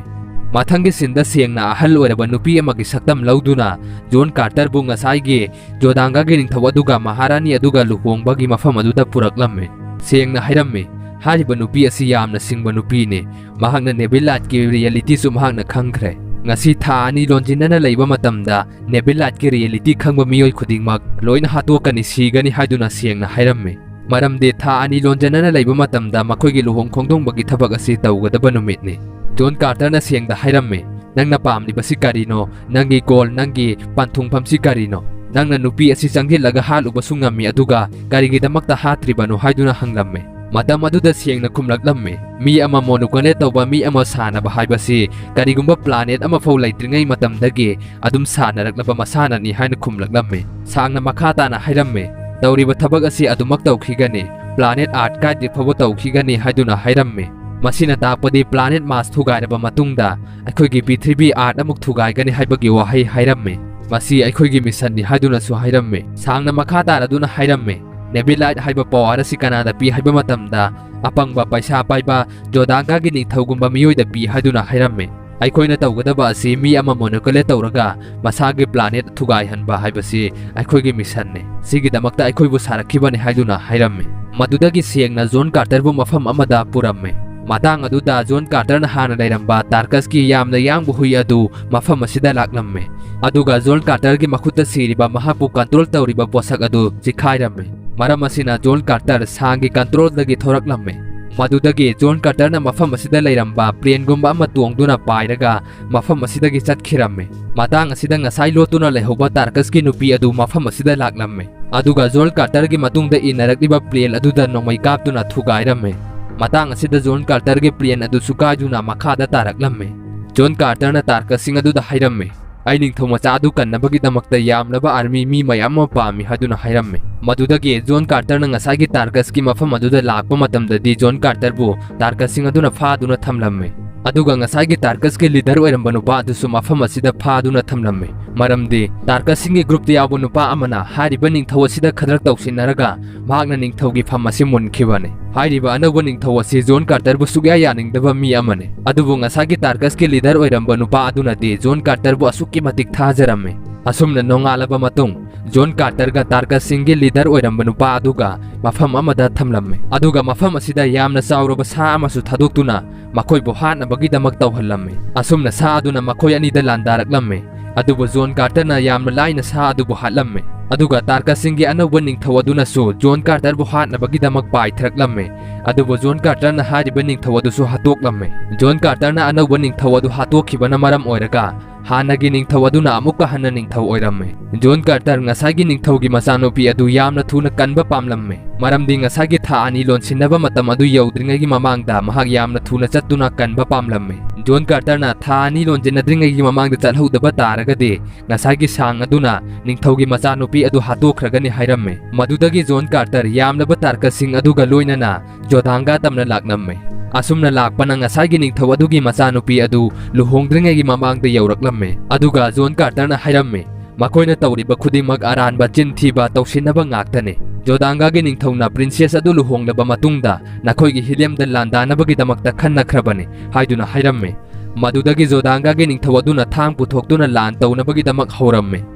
ꯃꯊꯪꯒꯤ ꯁꯤꯟꯗ ꯁꯦꯡꯅ ꯑꯍꯜ ꯑꯣꯏꯔꯕ ꯅꯨꯄꯤ ꯑꯃꯒꯤ ꯁꯛꯇꯝ ꯂꯧꯗꯨꯅ ꯖꯣꯟ ꯀꯥꯔꯇꯔꯕꯨ ꯉꯁꯥꯏꯒꯤ ꯖꯣꯗꯥꯡꯒꯥꯒꯤ ꯅꯤꯡꯊꯧ ꯑꯗꯨꯒ ꯃꯍꯥꯔꯥꯅꯤ ꯑꯗꯨꯒ ꯂꯨꯍꯣꯡꯕꯒꯤ ꯃꯐꯝ ꯑꯗꯨꯗ ꯄꯨꯔꯛꯂꯝꯃꯤ꯫ ꯁꯦꯡꯅ ꯍꯥꯏꯔꯝꯃꯤ, ꯍꯥꯏꯔꯤꯕ ꯅꯨꯄꯤ ꯑꯁꯤ ꯌꯥꯝꯅ ꯁꯤꯡꯕ ꯅꯨꯄꯤꯅꯤ꯫ ꯃꯍꯥꯛꯅ ꯅꯦꯕꯤꯂꯥꯏꯠꯀꯤ ꯔꯤꯌꯦꯂꯤꯇꯤꯁꯨ ꯃꯍꯥꯛꯅ ꯈꯪꯈ꯭ꯔꯦ꯫ ꯉꯁꯤ ꯊꯥ ꯑꯅꯤ ꯂꯣꯟꯖꯤꯟꯅꯅ ꯂꯩꯕ ꯃꯇꯝꯗ ꯅꯦꯕꯤꯂꯥꯏꯠꯀꯤ ꯔꯤꯌꯦꯂꯤꯇꯤ ꯈꯪꯕ ꯃꯤꯑꯣꯏ ꯈꯨꯗꯤꯡꯃꯛ ꯂꯣꯏꯅ ꯍꯥꯠꯇꯣꯛꯀꯅꯤ, ꯁꯤꯒꯅꯤ ꯍꯥꯏꯗꯨꯅ ꯁꯦꯡꯅ ꯍꯥꯏꯔꯝꯃꯤ꯫ ꯃꯔꯝꯗꯤ ꯊꯥ ꯑꯅꯤ ꯂꯣꯟꯖꯤꯟꯅꯅ ꯂꯩꯕ ꯃꯇꯝꯗ ꯃꯈꯣꯏꯒꯤ ꯂꯨꯍꯣꯡ ꯈꯣꯡꯗꯣꯡꯕꯒꯤ ꯊꯕꯛ ꯑꯁꯤ ꯇꯧꯒꯗꯕ ꯅꯨꯃꯤꯠꯅꯤ꯫ ꯖꯣꯟ ꯀꯥꯔꯇꯔꯅ ꯁꯦꯡꯅ ꯍꯥꯏꯔꯝꯃꯤ, "ꯅꯪꯅ ꯄꯥꯝꯂꯤꯕꯁꯤ ꯀꯔꯤꯅꯣ? ꯅꯪꯒꯤ ꯒꯣꯜ, ꯅꯪꯒꯤ ꯄꯟꯊꯨꯡꯐꯝꯁꯤ ꯀꯔꯤꯅꯣ? ꯅꯪꯅ ꯅꯨꯄꯤ ꯑꯁꯤ ꯆꯪꯁꯤꯜꯂꯒ ꯍꯥꯠꯂꯨꯕꯁꯨ ꯉꯝꯃꯤ, ꯑꯗꯨꯒ ꯀꯔꯤꯒꯤꯗꯃꯛꯇ ꯍꯥꯠꯇ꯭ꯔꯤꯕꯅꯣ?" ꯍꯥꯏꯗꯨꯅ ꯍꯪꯂꯝꯃꯤ꯫ ꯃꯇꯝ ꯑꯗꯨꯗ ꯁꯦꯡꯅ ꯈꯨꯝꯂꯛꯂꯝꯃꯤ, "ꯃꯤ ꯑꯃ ꯃꯣꯅꯣꯀꯣꯂꯦꯠ ꯇꯧꯕ, ꯃꯤ ꯑꯃ ꯁꯥꯟꯅꯕ ꯍꯥꯏꯕꯁꯤ ꯀꯔꯤꯒꯨꯝꯕ ꯄ꯭ꯂꯥꯅꯦꯠ ꯑꯃꯐꯥꯎ ꯂꯩꯇ꯭ꯔꯤꯉꯩ ꯃꯇꯝꯗꯒꯤ ꯑꯗꯨꯝ ꯁꯥꯟꯅꯔꯛꯂꯕ ꯃꯁꯥꯟꯅꯅꯤ" ꯍꯥꯏꯅ ꯈꯨꯝꯂꯛꯂꯝꯃꯤ꯫ ꯁꯥꯡꯅ ꯃꯈꯥ ꯇꯥꯅ ꯍꯥꯏꯔꯝꯃꯤ, "ꯇꯧꯔꯤꯕ ꯊꯕꯛ ꯑꯁꯤ ꯑꯗꯨꯃꯛ ꯇꯧꯈꯤꯒꯅꯤ, ꯄ꯭ꯂꯥꯅꯦꯠ ꯑꯥꯔꯠ ꯀꯥꯏꯗ꯭ꯔꯤ ꯐꯥꯎꯕ ꯇꯧꯈꯤꯒꯅꯤ" ꯍꯥꯏꯗꯨꯅ ꯍꯥꯏꯔꯝꯃꯤ꯫ ꯃꯁꯤꯅ ꯇꯥꯛꯄꯗꯤ ꯄ꯭ꯂꯥꯅꯦꯠ ꯃꯥꯁ ꯊꯨꯒꯥꯏꯔꯕ ꯃꯇꯨꯡꯗ ꯑꯩꯈꯣꯏꯒꯤ ꯄ꯭ꯔꯤꯊꯤꯕꯤ ꯑꯥꯔꯠ ꯑꯃꯨꯛ ꯊꯨꯒꯥꯏꯒꯅꯤ ꯍꯥꯏꯕꯒꯤ ꯋꯥꯍꯩ ꯍꯥꯏꯔꯝꯃꯤ꯫ "ꯃꯁꯤ ꯑꯩꯈꯣꯏꯒꯤ ꯃꯤꯁꯟꯅꯤ" ꯍꯥꯏꯗꯨꯅꯁꯨ ꯍꯥꯏꯔꯝꯃꯤ꯫ ꯁꯥꯡꯅ ꯃꯈꯥ ꯇꯥꯔꯗꯨꯅ ꯍꯥꯏꯔꯝꯃꯤ, "ꯅꯦꯕꯤꯂꯥꯏꯠ ꯍꯥꯏꯕ ꯄꯋꯥꯔ ꯑꯁꯤ ꯀꯅꯥꯗ ꯄꯤ ꯍꯥꯏꯕ ꯃꯇꯝꯗ, ꯑꯄꯪꯕ, ꯄꯩꯁꯥ ꯄꯥꯏꯕ ꯖꯣꯗꯥꯡꯒꯥꯒꯤ ꯅꯤꯡꯊꯧꯒꯨꯝꯕ ꯃꯤꯑꯣꯏꯗ ꯄꯤ" ꯍꯥꯏꯗꯨꯅ ꯍꯥꯏꯔꯝꯃꯤ꯫ "ꯑꯩꯈꯣꯏꯅ ꯇꯧꯒꯗꯕ ꯑꯁꯤ ꯃꯤ ꯑꯃ ꯃꯣꯅꯣꯀꯣꯂꯦꯠ ꯇꯧꯔꯒ ꯃꯁꯥꯒꯤ ꯄ꯭ꯂꯥꯅꯦꯠ ꯊꯨꯒꯥꯏꯍꯟꯕ ꯍꯥꯏꯕꯁꯤ ꯑꯩꯈꯣꯏꯒꯤ ꯃꯤꯁꯟꯅꯤ꯫ ꯁꯤꯒꯤꯗꯃꯛꯇ ꯑꯩꯈꯣꯏꯕꯨ ꯁꯥꯔꯛꯈꯤꯕꯅꯤ" ꯍꯥꯏꯗꯨꯅ ꯍꯥꯏꯔꯝꯃꯤ꯫ ꯃꯗꯨꯗꯒꯤ ꯁꯦꯡꯅ ꯖꯣꯟ ꯀꯥꯔꯇꯔꯕꯨ ꯃꯐꯝ ꯑꯃꯗ ꯄꯨꯔꯝꯃꯤ꯫ ꯃꯇꯥꯡ ꯑꯗꯨꯗ ꯖꯣꯟ ꯀꯥꯔꯇꯔꯅ ꯍꯥꯟꯅ ꯂꯩꯔꯝꯕ ꯇꯥꯔꯀꯁꯀꯤ ꯌꯥꯝꯅ ꯌꯥꯡꯕ ꯍꯨꯏ ꯑꯗꯨ ꯃꯐꯝ ꯑꯁꯤꯗ ꯂꯥꯛꯂꯝꯃꯤ, ꯑꯗꯨꯒ ꯖꯣꯟ ꯀꯥꯔꯇꯔꯒꯤ ꯃꯈꯨꯠꯇ ꯁꯤꯔꯤꯕ ꯃꯍꯥꯛꯄꯨ ꯀꯟꯇ꯭ꯔꯣꯜ ꯇꯧꯔꯤꯕ ꯄꯣꯠꯁꯛ ꯑꯗꯨ ꯆꯤꯈꯥꯏꯔꯝꯃꯤ꯫ ꯃꯔꯝ ꯑꯁꯤꯅ ꯖꯣꯟ ꯀꯥꯔꯇꯔ ꯁꯥꯡꯒꯤ ꯀꯟꯇ꯭ꯔꯣꯜꯗꯒꯤ ꯊꯣꯔꯛꯂꯝꯃꯤ꯫ ꯃꯗꯨꯗꯒꯤ ꯖꯣꯟ ꯀꯥꯔꯇꯔꯅ ꯃꯐꯝ ꯑꯁꯤꯗ ꯂꯩꯔꯝꯕ ꯄ꯭ꯂꯦꯟꯒꯨꯝꯕ ꯑꯃ ꯇꯣꯡꯗꯨꯅ ꯄꯥꯏꯔꯒ ꯃꯐꯝ ꯑꯁꯤꯗꯒꯤ ꯆꯠꯈꯤꯔꯝꯃꯤ꯫ ꯃꯇꯥꯡ ꯑꯁꯤꯗ ꯉꯁꯥꯏ ꯂꯣꯠꯇꯨꯅ ꯂꯩꯍꯧꯕ ꯇꯥꯔꯀꯁꯀꯤ ꯅꯨꯄꯤ ꯑꯗꯨ ꯃꯐꯝ ꯑꯁꯤꯗ ꯂꯥꯛꯂꯝꯃꯤ, ꯑꯗꯨꯒ ꯖꯣꯟ ꯀꯥꯔꯇꯔꯒꯤ ꯃꯇꯨꯡꯗ ꯏꯟꯅꯔꯛꯂꯤꯕ ꯄ꯭ꯂꯦꯟ ꯑꯗꯨꯗ ꯅꯣꯡꯃꯩ ꯀꯥꯞꯇꯨꯅ ꯊꯨꯒꯥꯏꯔꯝꯃꯤ꯫ ꯃꯇꯥꯡ ꯑꯁꯤꯗ ꯖꯣꯟ ꯀꯥꯔꯇꯔꯒꯤ ꯄ꯭ꯂꯦꯟ ꯑꯗꯨꯁꯨ ꯀꯥꯏꯗꯨꯅ ꯃꯈꯥꯗ ꯇꯥꯔꯛꯂꯝꯃꯤ꯫ ꯖꯣꯟ ꯀꯥꯔꯇꯔꯅ ꯇꯥꯔꯀꯁꯁꯤꯡ ꯑꯗꯨꯗ ꯍꯥꯏꯔꯝꯃꯤ, "ꯑꯩ ꯅꯤꯡꯊꯧ ꯃꯆꯥ ꯑꯗꯨ ꯀꯟꯅꯕꯒꯤꯗꯃꯛꯇ ꯌꯥꯝꯂꯕ ꯑꯥꯔꯃꯤ ꯃꯤ ꯃꯌꯥꯝ ꯑꯃ ꯄꯥꯝꯃꯤ" ꯍꯥꯏꯗꯨꯅ ꯍꯥꯏꯔꯝꯃꯤ꯫ ꯃꯗꯨꯗꯒꯤ ꯖꯣꯟ ꯀꯥꯔꯇꯔꯅ ꯉꯁꯥꯏꯒꯤ ꯇꯥꯔꯀꯁꯀꯤ ꯃꯐꯝ ꯑꯗꯨꯗ ꯂꯥꯛꯄ ꯃꯇꯝꯗꯗꯤ ꯖꯣꯟ ꯀꯥꯔꯇꯔꯕꯨ ꯇꯥꯔꯀꯁꯁꯤꯡ ꯑꯗꯨꯅ ꯐꯥꯗꯨꯅ ꯊꯝꯂꯝꯃꯤ꯫ ꯑꯗꯨꯒ ꯉꯁꯥꯏꯒꯤ ꯇꯥꯔꯀꯁꯀꯤ ꯂꯤꯗꯔ ꯑꯣꯏꯔꯝꯕ ꯅꯨꯄꯥ ꯑꯗꯨꯁꯨ ꯃꯐꯝ ꯑꯁꯤꯗ ꯐꯥꯗꯨꯅ ꯊꯝꯂꯝꯃꯤ꯫ ꯃꯔꯝꯗꯤ ꯇꯥꯔꯀꯁꯁꯤꯡꯒꯤ ꯒ꯭ꯔꯨꯞꯇ ꯌꯥꯎꯕ ꯅꯨꯄꯥ ꯑꯃꯅ ꯍꯥꯏꯔꯤꯕ ꯅꯤꯡꯊꯧ ꯑꯁꯤꯗ ꯈꯗ꯭ꯔꯛ ꯇꯧꯁꯤꯟꯅꯔꯒ ꯃꯍꯥꯛꯅ ꯅꯤꯡꯊꯧꯒꯤ ꯐꯝ ꯑꯁꯤ ꯃꯨꯟꯈꯤꯕꯅꯤ꯫ ꯍꯥꯏꯔꯤꯕ ꯑꯅꯧꯕ ꯅꯤꯡꯊꯧ ꯑꯁꯤ ꯖꯣꯟ ꯀꯥꯔꯇꯔꯕꯨ ꯁꯨꯛꯌꯥ ꯌꯥꯅꯤꯡꯗꯕ ꯃꯤ ꯑꯃꯅꯤ꯫ ꯑꯗꯨꯕꯨ ꯉꯁꯥꯏꯒꯤ ꯇꯥꯔꯀꯁꯀꯤ ꯂꯤꯗꯔ ꯑꯣꯏꯔꯝꯕ ꯅꯨꯄꯥ ꯑꯗꯨꯅꯗꯤ ꯖꯣꯟ ꯀꯥꯔꯇꯔꯕꯨ ꯑꯁꯨꯛꯀꯤ ꯃꯇꯤꯛ ꯊꯥꯖꯔꯝꯃꯤ꯫ ꯑꯁꯨꯝꯅ ꯅꯣꯡꯉꯥꯜꯂꯕ ꯃꯇꯨꯡ, ꯖꯣꯟ ꯀꯥꯔꯇꯔꯒ ꯇꯥꯔꯀꯁꯁꯤꯡꯒꯤ ꯂꯤꯗꯔ ꯑꯣꯏꯔꯝꯕ ꯅꯨꯄꯥ ꯑꯗꯨꯒ ꯃꯐꯝ ꯑꯃꯗ ꯊꯝꯂꯝꯃꯤ꯫ ꯑꯗꯨꯒ ꯃꯐꯝ ꯑꯁꯤꯗ ꯌꯥꯝꯅ ꯆꯥꯎꯔꯕ ꯁꯥ ꯑꯃꯁꯨ ꯊꯥꯗꯣꯛꯇꯨꯅ ꯃꯈꯣꯏꯕꯨ ꯍꯥꯠꯅꯕꯒꯤꯗꯃꯛ ꯇꯧꯍꯜꯂꯝꯃꯤ꯫ ꯑꯁꯨꯝꯅ ꯁꯥ ꯑꯗꯨꯅ ꯃꯈꯣꯏ ꯑꯅꯤꯗ ꯂꯥꯟꯗꯥꯔꯛꯂꯝꯃꯤ꯫ ꯑꯗꯨꯕꯨ ꯖꯣꯟ ꯀꯥꯔꯇꯔꯅ ꯌꯥꯝꯅ ꯂꯥꯏꯅ ꯁꯥ ꯑꯗꯨꯕꯨ ꯍꯥꯠꯂꯝꯃꯤ꯫ ꯑꯗꯨꯒ ꯇꯥꯔꯀꯁꯁꯤꯡꯒꯤ ꯑꯅꯧꯕ ꯅꯤꯡꯊꯧ ꯑꯗꯨꯅꯁꯨ ꯖꯣꯟ ꯀꯥꯔꯇꯔꯕꯨ ꯍꯥꯠꯅꯕꯒꯤꯗꯃꯛ ꯄꯥꯏꯊꯔꯛꯂꯝꯃꯤ꯫ ꯑꯗꯨꯕꯨ ꯖꯣꯟ ꯀꯥꯔꯇꯔꯅ ꯍꯥꯏꯔꯤꯕ ꯅꯤꯡꯊꯧ ꯑꯗꯨꯁꯨ ꯍꯥꯠꯇꯣꯛꯂꯝꯃꯤ꯫ ꯖꯣꯟ ꯀꯥꯔꯇꯔꯅ ꯑꯅꯧꯕ ꯅꯤꯡꯊꯧ ꯑꯗꯨ ꯍꯥꯠꯇꯣꯛꯈꯤꯕꯅ ꯃꯔꯝ ꯑꯣꯏꯔꯒ ꯍꯥꯟꯅꯒꯤ ꯅꯤꯡꯊꯧ ꯑꯗꯨꯅ ꯑꯃꯨꯛꯀ ꯍꯟꯅ ꯅꯤꯡꯊꯧ ꯑꯣꯏꯔꯝꯃꯤ꯫ ꯖꯣꯟ ꯀꯥꯔꯇꯔ ꯉꯁꯥꯏꯒꯤ ꯅꯤꯡꯊꯧꯒꯤ ꯃꯆꯥꯅꯨꯄꯤ ꯑꯗꯨ ꯌꯥꯝꯅ ꯊꯨꯅ ꯀꯟꯕ ꯄꯥꯝꯂꯝꯃꯤ, ꯃꯔꯝꯗꯤ ꯉꯁꯥꯏꯒꯤ ꯊꯥ ꯑꯅꯤ ꯂꯣꯟꯁꯤꯟꯅꯕ ꯃꯇꯝ ꯑꯗꯨ ꯌꯧꯗ꯭ꯔꯤꯉꯩꯒꯤ ꯃꯃꯥꯡꯗ ꯃꯍꯥꯛ ꯌꯥꯝꯅ ꯊꯨꯅ ꯆꯠꯇꯨꯅ ꯀꯟꯕ ꯄꯥꯝꯂꯝꯃꯤ꯫ ꯖꯣꯟ ꯀꯥꯔꯇꯔꯅ ꯊꯥ ꯑꯅꯤ ꯂꯣꯟꯁꯤꯟꯅꯗ꯭ꯔꯤꯉꯩꯒꯤ ꯃꯃꯥꯡꯗ ꯆꯠꯍꯧꯗꯕ ꯇꯥꯔꯒꯗꯤ ꯉꯁꯥꯏꯒꯤ ꯁꯥꯡ ꯑꯗꯨꯅ ꯅꯤꯡꯊꯧꯒꯤ ꯃꯆꯥꯅꯨꯄꯤ ꯑꯗꯨ ꯍꯥꯠꯇꯣꯛꯈ꯭ꯔꯒꯅꯤ ꯍꯥꯏꯔꯝꯃꯤ꯫ ꯃꯗꯨꯗꯒꯤ ꯖꯣꯟ ꯀꯥꯔꯇꯔ ꯌꯥꯝꯂꯕ ꯇꯥꯔꯀꯁꯁꯤꯡ ꯑꯗꯨꯒ ꯂꯣꯏꯅꯅ ꯖꯣꯗꯥꯡꯒꯥ ꯇꯝꯅ ꯂꯥꯛꯂꯝꯃꯤ꯫ ꯑꯁꯨꯝꯅ ꯂꯥꯛꯄꯅ ꯉꯁꯥꯏꯒꯤ ꯅꯤꯡꯊꯧ ꯑꯗꯨꯒꯤ ꯃꯆꯥꯅꯨꯄꯤ ꯑꯗꯨ ꯂꯨꯍꯣꯡꯗ꯭ꯔꯤꯉꯩꯒꯤ ꯃꯃꯥꯡꯗ ꯌꯧꯔꯛꯂꯝꯃꯤ꯫ ꯑꯗꯨꯒ ꯖꯣꯟ ꯀꯥꯔꯇꯔꯅ ꯍꯥꯏꯔꯝꯃꯤ, "ꯃꯈꯣꯏꯅ ꯇꯧꯔꯤꯕ ꯈꯨꯗꯤꯡꯃꯛ ꯑꯔꯥꯟꯕ ꯆꯤꯟ ꯊꯤꯕ ꯇꯧꯁꯤꯟꯅꯕ ꯉꯥꯛꯇꯅꯤ꯫ ꯖꯣꯗꯥꯡꯒꯥꯒꯤ ꯅꯤꯡꯊꯧꯅ ꯄ꯭ꯔꯤꯟꯁꯦꯁ ꯑꯗꯨ ꯂꯨꯍꯣꯡꯂꯕ ꯃꯇꯨꯡꯗ ꯅꯈꯣꯏꯒꯤ ꯍꯤꯂꯦꯝꯗ ꯂꯥꯟꯗꯥꯅꯕꯒꯤꯗꯃꯛꯇ ꯈꯟꯅꯈ꯭ꯔꯕꯅꯤ" ꯍꯥꯏꯗꯨꯅ ꯍꯥꯏꯔꯝꯃꯤ꯫ ꯃꯗꯨꯗꯒꯤ ꯖꯣꯗꯥꯡꯒꯥꯒꯤ ꯅꯤꯡꯊꯧ ꯑꯗꯨꯅ ꯊꯥꯡ ꯄꯨꯊꯣꯛꯇꯨꯅ ꯂꯥꯟ ꯇꯧꯅꯕꯒꯤꯗꯃꯛ ꯍꯧꯔꯝꯃꯤ꯫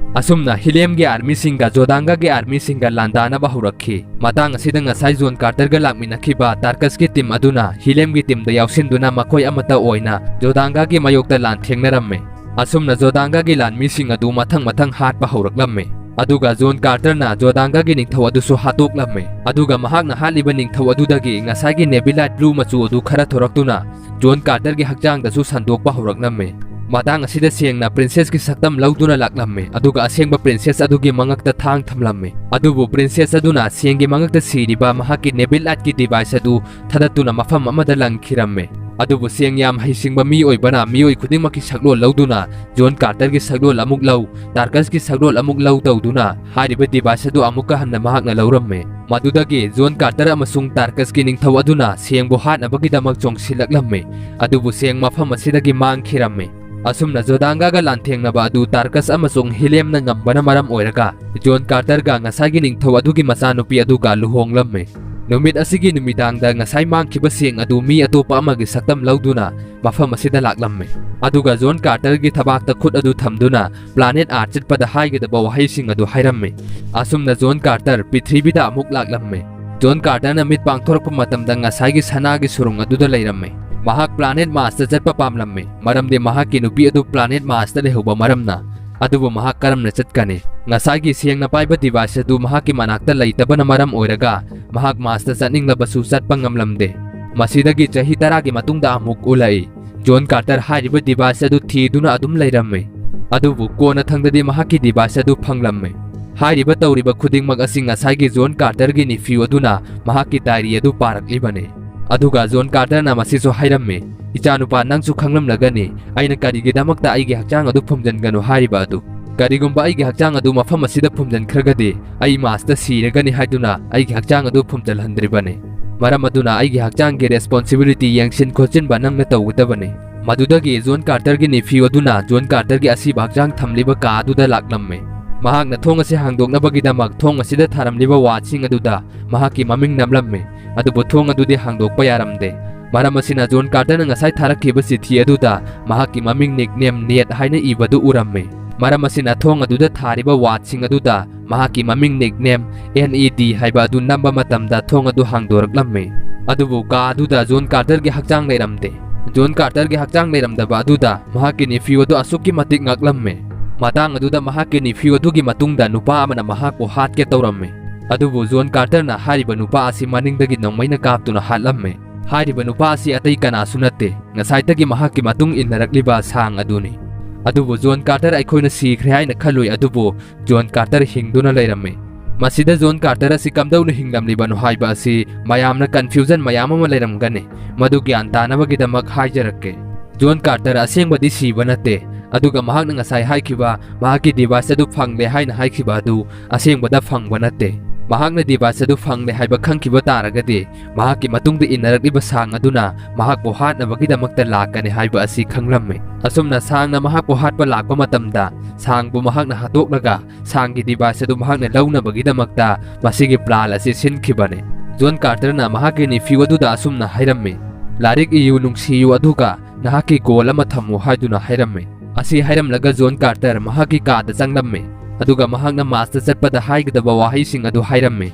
ꯑꯁꯨꯝꯅ ꯍꯤꯂꯦꯝꯒꯤ ꯑꯥꯔꯃꯤꯁꯤꯡꯒ ꯖꯣꯗꯥꯡꯒꯥꯒꯤ ꯑꯥꯔꯃꯤꯁꯤꯡꯒ ꯂꯥꯟꯗꯥꯅꯕ ꯍꯧꯔꯛꯈꯤ꯫ ꯃꯇꯥꯡ ꯑꯁꯤꯗ ꯉꯁꯥꯏ ꯖꯣꯟ ꯀꯥꯔꯇꯔꯒ ꯂꯥꯛꯃꯤꯟꯅꯈꯤꯕ ꯇꯥꯔꯀꯁꯀꯤ ꯇꯤꯝ ꯑꯗꯨꯅ ꯍꯤꯂꯦꯝꯒꯤ ꯇꯤꯝꯗ ꯌꯥꯎꯁꯤꯟꯗꯨꯅ ꯃꯈꯣꯏ ꯑꯃꯠꯇ ꯑꯣꯏꯅ ꯖꯣꯗꯥꯡꯒꯥꯒꯤ ꯃꯥꯌꯣꯛꯇ ꯂꯥꯟ ꯊꯦꯡꯅꯔꯝꯃꯤ꯫ ꯑꯁꯨꯝꯅ ꯖꯣꯗꯥꯡꯒꯥꯒꯤ ꯂꯥꯟꯃꯤꯁꯤꯡ ꯑꯗꯨ ꯃꯊꯪ ꯃꯊꯪ ꯍꯥꯠꯄ ꯍꯧꯔꯛꯂꯝꯃꯤ꯫ ꯑꯗꯨꯒ ꯖꯣꯟ ꯀꯥꯔꯇꯔꯅ ꯖꯣꯗꯥꯡꯒꯥꯒꯤ ꯅꯤꯡꯊꯧ ꯑꯗꯨꯁꯨ ꯍꯥꯠꯇꯣꯛꯂꯝꯃꯤ꯫ ꯑꯗꯨꯒ ꯃꯍꯥꯛꯅ ꯍꯥꯠꯂꯤꯕ ꯅꯤꯡꯊꯧ ꯑꯗꯨꯗꯒꯤ ꯉꯁꯥꯏꯒꯤ ꯅꯦꯕꯤꯂꯥꯏꯠ ꯕ꯭ꯂꯨ ꯃꯆꯨ ꯑꯗꯨ ꯈꯔ ꯊꯣꯔꯛꯇꯨꯅ ꯖꯣꯟ ꯀꯥꯔꯇꯔꯒꯤ ꯍꯛꯆꯥꯡꯗꯁꯨ ꯁꯟꯗꯣꯛꯄ ꯍꯧꯔꯛꯂꯝꯃꯤ꯫ ꯃꯇꯥꯡ ꯑꯁꯤꯗ ꯁꯦꯡꯅ ꯄ꯭ꯔꯤꯟꯁꯦꯁꯀꯤ ꯁꯛꯇꯝ ꯂꯧꯗꯨꯅ ꯂꯥꯛꯂꯝꯃꯤ, ꯑꯗꯨꯒ ꯑꯁꯦꯡꯕ ꯄ꯭ꯔꯤꯟꯁꯦꯁ ꯑꯗꯨꯒꯤ ꯃꯉꯛꯇ ꯊꯥꯡ ꯊꯝꯂꯝꯃꯤ꯫ ꯑꯗꯨꯕꯨ ꯄ꯭ꯔꯤꯟꯁꯦꯁ ꯑꯗꯨꯅ ꯁꯦꯡꯒꯤ ꯃꯉꯛꯇ ꯁꯤꯔꯤꯕ ꯃꯍꯥꯛꯀꯤ ꯅꯦꯕꯤꯂꯥꯏꯠꯀꯤ ꯗꯤꯚꯥꯏꯁ ꯑꯗꯨ ꯊꯥꯗꯠꯇꯨꯅ ꯃꯐꯝ ꯑꯃꯗ ꯂꯪꯈꯤꯔꯝꯃꯤ꯫ ꯑꯗꯨꯕꯨ ꯁꯦꯡ ꯌꯥꯝ ꯍꯩꯁꯤꯡꯕ ꯃꯤ ꯑꯣꯏꯕꯅ ꯃꯤꯑꯣꯏ ꯈꯨꯗꯤꯡꯃꯛꯀꯤ ꯁꯛꯂꯣꯟ ꯂꯧꯗꯨꯅ ꯖꯣꯟ ꯀꯥꯔꯇꯔꯒꯤ ꯁꯛꯂꯣꯟ ꯑꯃꯨꯛ ꯂꯧ, ꯇꯥꯔꯀꯁꯀꯤ ꯁꯛꯂꯣꯟ ꯑꯃꯨꯛ ꯂꯧ ꯇꯧꯗꯨꯅ ꯍꯥꯏꯔꯤꯕ ꯗꯤꯚꯥꯏꯁ ꯑꯗꯨ ꯑꯃꯨꯛꯀ ꯍꯟꯅ ꯃꯍꯥꯛꯅ ꯂꯧꯔꯝꯃꯤ꯫ ꯃꯗꯨꯗꯒꯤ ꯖꯣꯟ ꯀꯥꯔꯇꯔ ꯑꯃꯁꯨꯡ ꯇꯥꯔꯀꯁꯀꯤ ꯅꯤꯡꯊꯧ ꯑꯗꯨꯅ ꯁꯦꯡꯕꯨ ꯍꯥꯠꯅꯕꯒꯤꯗꯃꯛ ꯆꯣꯡꯁꯤꯜꯂꯛꯂꯝꯃꯤ, ꯑꯗꯨꯕꯨ ꯁꯦꯡ ꯃꯐꯝ ꯑꯁꯤꯗꯒꯤ ꯃꯥꯡꯈꯤꯔꯝꯃꯤ꯫ ꯑꯁꯨꯝꯅ ꯖꯣꯗꯥꯡꯒꯥꯒ ꯂꯥꯟꯊꯦꯡꯅꯕ ꯑꯗꯨ ꯇꯥꯔꯀꯁ ꯑꯃꯁꯨꯡ ꯍꯤꯂꯦꯝꯅ ꯉꯝꯕꯅ ꯃꯔꯝ ꯑꯣꯏꯔꯒ ꯖꯣꯟ ꯀꯥꯔꯇꯔꯒ ꯉꯁꯥꯏꯒꯤ ꯅꯤꯡꯊꯧ ꯑꯗꯨꯒꯤ ꯃꯆꯥꯅꯨꯄꯤ ꯑꯗꯨꯒ ꯂꯨꯍꯣꯡꯂꯝꯃꯤ꯫ ꯅꯨꯃꯤꯠ ꯑꯁꯤꯒꯤ ꯅꯨꯃꯤꯗꯥꯡꯗ ꯉꯁꯥꯏ ꯃꯥꯡꯈꯤꯕ ꯁꯦꯡ ꯑꯗꯨ ꯃꯤ ꯑꯇꯣꯞꯄ ꯑꯃꯒꯤ ꯁꯛꯇꯝ ꯂꯧꯗꯨꯅ ꯃꯐꯝ ꯑꯁꯤꯗ ꯂꯥꯛꯂꯝꯃꯤ꯫ ꯑꯗꯨꯒ ꯖꯣꯟ ꯀꯥꯔꯇꯔꯒꯤ ꯊꯕꯥꯛꯇ ꯈꯨꯠ ꯑꯗꯨ ꯊꯝꯗꯨꯅ ꯄ꯭ꯂꯥꯅꯦꯠ ꯑꯥꯔꯊ ꯆꯠꯄꯗ ꯍꯥꯏꯒꯗꯕ ꯋꯥꯍꯩꯁꯤꯡ ꯑꯗꯨ ꯍꯥꯏꯔꯝꯃꯤ꯫ ꯑꯁꯨꯝꯅ ꯖꯣꯟ ꯀꯥꯔꯇꯔ ꯄ꯭ꯔꯤꯊꯤꯕꯤꯗ ꯑꯃꯨꯛ ꯂꯥꯛꯂꯝꯃꯤ꯫ ꯖꯣꯟ ꯀꯥꯔꯇꯔꯅ ꯃꯤꯠ ꯄꯥꯡꯊꯣꯔꯛꯄ ꯃꯇꯝꯗ ꯉꯁꯥꯏꯒꯤ ꯁꯅꯥꯒꯤ ꯁꯨꯔꯨꯡ ꯑꯗꯨꯗ ꯂꯩꯔꯝꯃꯤ꯫ ꯃꯍꯥꯛ ꯄ꯭ꯂꯥꯅꯦꯠ ꯃꯥꯔꯁꯇ ꯆꯠꯄ ꯄꯥꯝꯂꯝꯃꯤ, ꯃꯔꯝꯗꯤ ꯃꯍꯥꯛꯀꯤ ꯅꯨꯄꯤ ꯑꯗꯨ ꯄ꯭ꯂꯥꯅꯦꯠ ꯃꯥꯔꯁꯇ ꯂꯩꯍꯧꯕ ꯃꯔꯝꯅ꯫ ꯑꯗꯨꯕꯨ ꯃꯍꯥꯛ ꯀꯔꯝꯅ ꯆꯠꯀꯅꯤ? ꯉꯁꯥꯏꯒꯤ ꯁꯦꯡꯅ ꯄꯥꯏꯕ device ꯑꯗꯨ ꯃꯍꯥꯛꯀꯤ ꯃꯅꯥꯛꯇ ꯂꯩꯇꯕꯅ ꯃꯔꯝ ꯑꯣꯏꯔꯒ ꯃꯍꯥꯛ Mars ꯇ ꯆꯠꯅꯤꯡꯂꯕꯁꯨ ꯆꯠꯄ ꯉꯝꯂꯝꯗꯦ꯫ ꯃꯁꯤꯗꯒꯤ ꯆꯍꯤ ꯇꯔꯥꯒꯤ ꯃꯇꯨꯡꯗ ꯑꯃꯨꯛ ꯎꯠꯂꯛꯏ꯫ ꯖꯣꯟ ꯀꯥꯔꯇꯔ ꯍꯥꯏꯔꯤꯕ device ꯑꯗꯨ ꯊꯤꯗꯨꯅ ꯑꯗꯨꯝ ꯂꯩꯔꯝꯃꯤ꯫ ꯑꯗꯨꯕꯨ ꯀꯣꯟꯅꯊꯪꯗꯗꯤ ꯃꯍꯥꯛꯀꯤ device ꯑꯗꯨ ꯐꯪꯂꯝꯃꯤ꯫ ꯍꯥꯏꯔꯤꯕ ꯇꯧꯔꯤꯕ ꯈꯨꯗꯤꯡꯃꯛ ꯑꯁꯤ ꯉꯁꯥꯏꯒꯤ ꯖꯣꯟ ꯀꯥꯔꯇꯔꯒꯤ nephew ꯑꯗꯨꯅ ꯃꯍꯥꯛꯀꯤ diary ꯑꯗꯨ ꯄꯥꯔꯛꯂꯤꯕꯅꯤ꯫ ꯑꯗꯨꯒ ꯖꯣꯟ ꯀꯥꯔꯇꯔꯅ ꯃꯁꯤꯁꯨ ꯍꯥꯏꯔꯝꯃꯤ, "ꯏꯆꯥꯅꯨꯄꯥ, ꯅꯪꯁꯨ ꯈꯪꯂꯝꯂꯒꯅꯤ ꯑꯩꯅ ꯀꯔꯤꯒꯤꯗꯃꯛꯇ ꯑꯩꯒꯤ ꯍꯛꯆꯥꯡ ꯑꯗꯨ ꯐꯨꯝꯖꯤꯟꯒꯅꯨ ꯍꯥꯏꯔꯤꯕ ꯑꯗꯨ꯫ ꯀꯔꯤꯒꯨꯝꯕ ꯑꯩꯒꯤ ꯍꯛꯆꯥꯡ ꯑꯗꯨ ꯃꯐꯝ ꯑꯁꯤꯗ ꯐꯨꯝꯖꯤꯟꯈ꯭ꯔꯒꯗꯤ ꯑꯩ Mars ꯇ ꯁꯤꯔꯒꯅꯤ ꯍꯥꯏꯗꯨꯅ ꯑꯩꯒꯤ ꯍꯛꯆꯥꯡ ꯑꯗꯨ ꯐꯨꯝꯖꯤꯜꯍꯟꯗ꯭ꯔꯤꯕꯅꯤ꯫ ꯃꯔꯝ ꯑꯗꯨꯅ ꯑꯩꯒꯤ ꯍꯛꯆꯥꯡꯒꯤ responsibility ꯌꯦꯡꯁꯤꯟ ꯈꯣꯠꯆꯤꯟꯕ ꯅꯪꯅ ꯇꯧꯒꯗꯕꯅꯤ꯫" ꯃꯗꯨꯗꯒꯤ ꯖꯣꯟ ꯀꯥꯔꯇꯔꯒꯤ nephew ꯑꯗꯨꯅ ꯖꯣꯟ ꯀꯥꯔꯇꯔꯒꯤ ꯑꯁꯤꯕ ꯍꯛꯆꯥꯡ ꯊꯝꯂꯤꯕ ꯀꯥ ꯑꯗꯨꯗ ꯂꯥꯛꯂꯝꯃꯤ꯫ ꯃꯍꯥꯛꯅ ꯊꯣꯡ ꯑꯁꯤ ꯍꯥꯡꯗꯣꯛꯅꯕꯒꯤꯗꯃꯛ ꯊꯣꯡ ꯑꯁꯤꯗ ꯊꯥꯔꯝꯂꯤꯕ watch ꯁꯤꯡ ꯑꯗꯨꯗ ꯃꯍꯥꯛꯀꯤ ꯃꯃꯤꯡ ꯅꯝꯂꯝꯃꯤ꯫ ꯑꯗꯨꯕꯨ ꯊꯣꯡ ꯑꯗꯨꯗꯤ ꯍꯥꯡꯗꯣꯛꯄ ꯌꯥꯔꯝꯗꯦ꯫ ꯃꯔꯝ ꯑꯁꯤꯅ ꯖꯣꯟ ꯀꯥꯔꯇꯔꯅ ꯉꯁꯥꯏ ꯊꯥꯔꯛꯈꯤꯕ ꯆꯤꯊꯤ ꯑꯗꯨꯗ ꯃꯍꯥꯛꯀꯤ ꯃꯃꯤꯡ nickname Ned ꯍꯥꯏꯅ ꯏꯕꯗꯨ ꯎꯔꯝꯃꯤ꯫ ꯃꯔꯝ ꯑꯁꯤꯅ ꯊꯣꯡ ꯑꯗꯨꯗ ꯊꯥꯔꯤꯕ watch ꯁꯤꯡ ꯑꯗꯨꯗ ꯃꯍꯥꯛꯀꯤ ꯃꯃꯤꯡ nickname N E D ꯍꯥꯏꯕ ꯑꯗꯨ ꯅꯝꯕ ꯃꯇꯝꯗ ꯊꯣꯡ ꯑꯗꯨ ꯍꯥꯡꯗꯣꯔꯛꯂꯝꯃꯤ꯫ ꯑꯗꯨꯕꯨ ꯀꯥ ꯑꯗꯨꯗ ꯖꯣꯟ ꯀꯥꯔꯇꯔꯒꯤ ꯍꯛꯆꯥꯡ ꯂꯩꯔꯝꯗꯦ꯫ ꯖꯣꯟ ꯀꯥꯔꯇꯔꯒꯤ ꯍꯛꯆꯥꯡ ꯂꯩꯔꯝꯗꯕ ꯑꯗꯨꯗ ꯃꯍꯥꯛꯀꯤ nephew ꯑꯗꯨ ꯑꯁꯨꯛꯀꯤ ꯃꯇꯤꯛ ꯉꯛꯂꯝꯃꯤ꯫ ꯃꯇꯥꯡ ꯑꯗꯨꯗ ꯃꯍꯥꯛꯀꯤ nephew ꯑꯗꯨꯒꯤ ꯃꯇꯨꯡꯗ ꯅꯨꯄꯥ ꯑꯃꯅ ꯃꯍꯥꯛꯄꯨ ꯍꯥꯠꯀꯦ ꯇꯧꯔꯝꯃꯤ꯫ ꯑꯗꯨꯕꯨ ꯖꯣꯟ ꯀꯥꯔꯇꯔꯅ ꯍꯥꯏꯔꯤꯕ ꯅꯨꯄꯥ ꯑꯁꯤ ꯃꯅꯤꯡꯗꯒꯤ ꯅꯣꯡꯃꯩꯅ ꯀꯥꯞꯇꯨꯅ ꯍꯥꯠꯂꯝꯃꯤ꯫ ꯍꯥꯏꯔꯤꯕ ꯅꯨꯄꯥ ꯑꯁꯤ ꯑꯇꯩ ꯀꯅꯥꯁꯨ ꯅꯠꯇꯦ, ꯉꯁꯥꯏꯗꯒꯤ ꯃꯍꯥꯛꯀꯤ ꯃꯇꯨꯡ ꯏꯟꯅꯔꯛꯂꯤꯕ ꯁꯥꯡ ꯑꯗꯨꯅꯤ꯫ ꯑꯗꯨꯕꯨ ꯖꯣꯟ ꯀꯥꯔꯇꯔ ꯑꯩꯈꯣꯏꯅ ꯁꯤꯈ꯭ꯔꯦ ꯍꯥꯏꯅ ꯈꯜꯂꯨꯏ, ꯑꯗꯨꯕꯨ ꯖꯣꯟ ꯀꯥꯔꯇꯔ ꯍꯤꯡꯗꯨꯅ ꯂꯩꯔꯝꯃꯤ꯫ ꯃꯁꯤꯗ ꯖꯣꯟ ꯀꯥꯔꯇꯔ ꯑꯁꯤ ꯀꯝꯗꯧꯅ ꯍꯤꯡꯂꯝꯂꯤꯕꯅꯣ ꯍꯥꯏꯕ ꯑꯁꯤ ꯃꯌꯥꯝꯅ confusion ꯃꯌꯥꯝ ꯑꯃ ꯂꯩꯔꯝꯒꯅꯤ꯫ ꯃꯗꯨ ꯒ꯭ꯌꯥꯟ ꯇꯥꯅꯕꯒꯤꯗꯃꯛ ꯍꯥꯏꯖꯔꯛꯀꯦ꯫ ꯖꯣꯟ ꯀꯥꯔꯇꯔ ꯑꯁꯦꯡꯕꯗꯤ ꯁꯤꯕ ꯅꯠꯇꯦ, ꯑꯗꯨꯒ ꯃꯍꯥꯛꯅ ꯉꯁꯥꯏ ꯍꯥꯏꯈꯤꯕ ꯃꯍꯥꯛꯀꯤ device ꯑꯗꯨ ꯐꯪꯂꯦ ꯍꯥꯏꯅ ꯍꯥꯏꯈꯤꯕ ꯑꯗꯨ ꯑꯁꯦꯡꯕꯗ ꯐꯪꯕ ꯅꯠꯇꯦ꯫ ꯃꯍꯥꯛꯅ device ꯑꯗꯨ ꯐꯪꯂꯦ ꯍꯥꯏꯕ ꯈꯪꯈꯤꯕ ꯇꯥꯔꯒꯗꯤ, ꯃꯍꯥꯛꯀꯤ ꯃꯇꯨꯡꯗ ꯏꯟꯅꯔꯛꯂꯤꯕ ꯁꯥꯡ ꯑꯗꯨꯅ ꯃꯍꯥꯛꯄꯨ ꯍꯥꯠꯅꯕꯒꯤꯗꯃꯛꯇ ꯂꯥꯛꯀꯅꯤ ꯍꯥꯏꯕ ꯑꯁꯤ ꯈꯪꯂꯝꯃꯤ꯫ ꯑꯁꯨꯝꯅ ꯁꯥꯡꯅ ꯃꯍꯥꯛꯄꯨ ꯍꯥꯠꯄ ꯂꯥꯛꯄ ꯃꯇꯝꯗ, ꯁꯥꯡꯕꯨ ꯃꯍꯥꯛꯅ ꯍꯥꯠꯇꯣꯛꯂꯒ ꯁꯥꯡꯒꯤ device ꯑꯗꯨ ꯃꯍꯥꯛꯅ ꯂꯧꯅꯕꯒꯤꯗꯃꯛꯇ ꯃꯁꯤꯒꯤ plan ꯑꯁꯤ ꯁꯤꯟꯈꯤꯕꯅꯤ꯫ ꯖꯣꯟ ꯀꯥꯔꯇꯔꯅ ꯃꯍꯥꯛꯀꯤ nephew ꯑꯗꯨꯗ ꯑꯁꯨꯝꯅ ꯍꯥꯏꯔꯝꯃꯤ, "ꯂꯥꯏꯔꯤꯛ ꯏꯌꯨ, ꯅꯨꯡꯁꯤꯌꯨ, ꯑꯗꯨꯒ ꯅꯍꯥꯛꯀꯤ goal ꯑꯃ ꯊꯝꯃꯨ" ꯍꯥꯏꯗꯨꯅ ꯍꯥꯏꯔꯝꯃꯤ꯫ ꯑꯁꯤ ꯍꯥꯏꯔꯝꯂꯒ ꯖꯣꯟ ꯀꯥꯔꯇꯔ ꯃꯍꯥꯛꯀꯤ ꯀꯥꯗ ꯆꯪꯂꯝꯃꯤ, ꯑꯗꯨꯒ ꯃꯍꯥꯛꯅ Mars ꯇ ꯆꯠꯄꯗ ꯍꯥꯏꯒꯗꯕ ꯋꯥꯍꯩꯁꯤꯡ ꯑꯗꯨ ꯍꯥꯏꯔꯝꯃꯤ꯫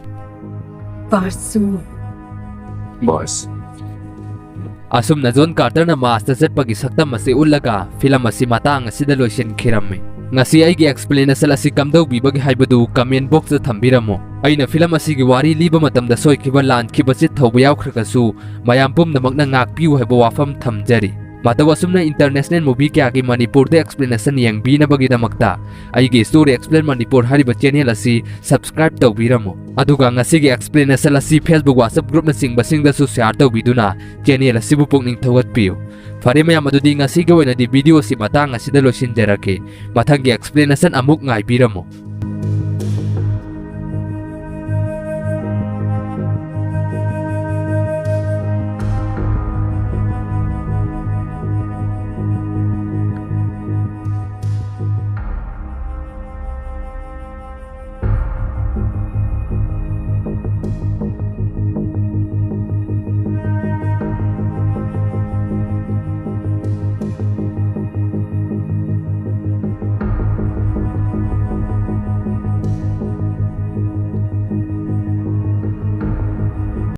ꯄꯥꯔꯁꯨ꯫ ꯕꯣꯁ꯫ ꯑꯁꯨꯝꯅ ꯖꯣꯟ ꯀꯥꯔꯇꯔꯅ Mars ꯇ ꯆꯠꯄꯒꯤ ꯁꯛꯇꯝ ꯑꯁꯤ ꯎꯠꯂꯒ film ꯑꯁꯤ ꯃꯇꯥꯡ ꯑꯁꯤꯗ ꯂꯣꯏꯁꯤꯟꯈꯤꯔꯝꯃꯤ꯫ ꯉꯁꯤ ꯑꯩꯒꯤ explanation ꯑꯁꯤ ꯀꯝꯗꯧꯕꯤꯕꯒꯦ ꯍꯥꯏꯕꯗꯨ comment box ꯇ ꯊꯝꯕꯤꯔꯝꯃꯨ꯫ ꯑꯩꯅ film ꯑꯁꯤꯒꯤ ꯋꯥꯔꯤ ꯂꯤꯕ ꯃꯇꯝꯗ ꯁꯣꯏꯈꯤꯕ, ꯂꯥꯟꯈꯤꯕ, ꯆꯤꯠ ꯊꯧꯕ ꯌꯥꯎꯈ꯭ꯔꯒꯁꯨ, ꯃꯌꯥꯝ ꯄꯨꯝꯅꯃꯛꯅ ꯉꯥꯛꯄꯤꯌꯨ ꯍꯥꯏꯕ ꯋꯥꯐꯝ ꯊꯝꯖꯔꯤ꯫ ꯃꯇꯧ ꯑꯁꯨꯝꯅ international movie ꯀꯌꯥꯒꯤ ꯃꯅꯤꯄꯨꯔꯗ explanation ꯌꯦꯡꯕꯤꯅꯕꯒꯤꯗꯃꯛꯇ ꯑꯩꯒꯤ Story Explain Manipur ꯍꯥꯏꯔꯤꯕ channel ꯑꯁꯤ subscribe ꯇꯧꯕꯤꯔꯝꯃꯨ꯫ ꯑꯗꯨꯒ ꯉꯁꯤꯒꯤ explanation ꯑꯁꯤ Facebook, WhatsApp group ꯅꯆꯤꯡꯕꯁꯤꯡꯗꯁꯨ share ꯇꯧꯕꯤꯗꯨꯅ channel ꯑꯁꯤꯕꯨ ꯄꯨꯛꯅꯤꯡ ꯊꯧꯒꯠꯄꯤꯌꯨ꯫ ꯐꯔꯦ ꯃꯌꯥꯝ, ꯑꯗꯨꯗꯤ ꯉꯁꯤꯒꯤ ꯑꯣꯏꯅꯗꯤ video ꯑꯁꯤ ꯃꯇꯥꯡ ꯑꯁꯤꯗ ꯂꯣꯏꯁꯤꯟꯖꯔꯒꯦ꯫ ꯃꯊꯪꯒꯤ explanation ꯑꯃꯨꯛ ꯉꯥꯏꯕꯤꯔꯝꯃꯨ꯫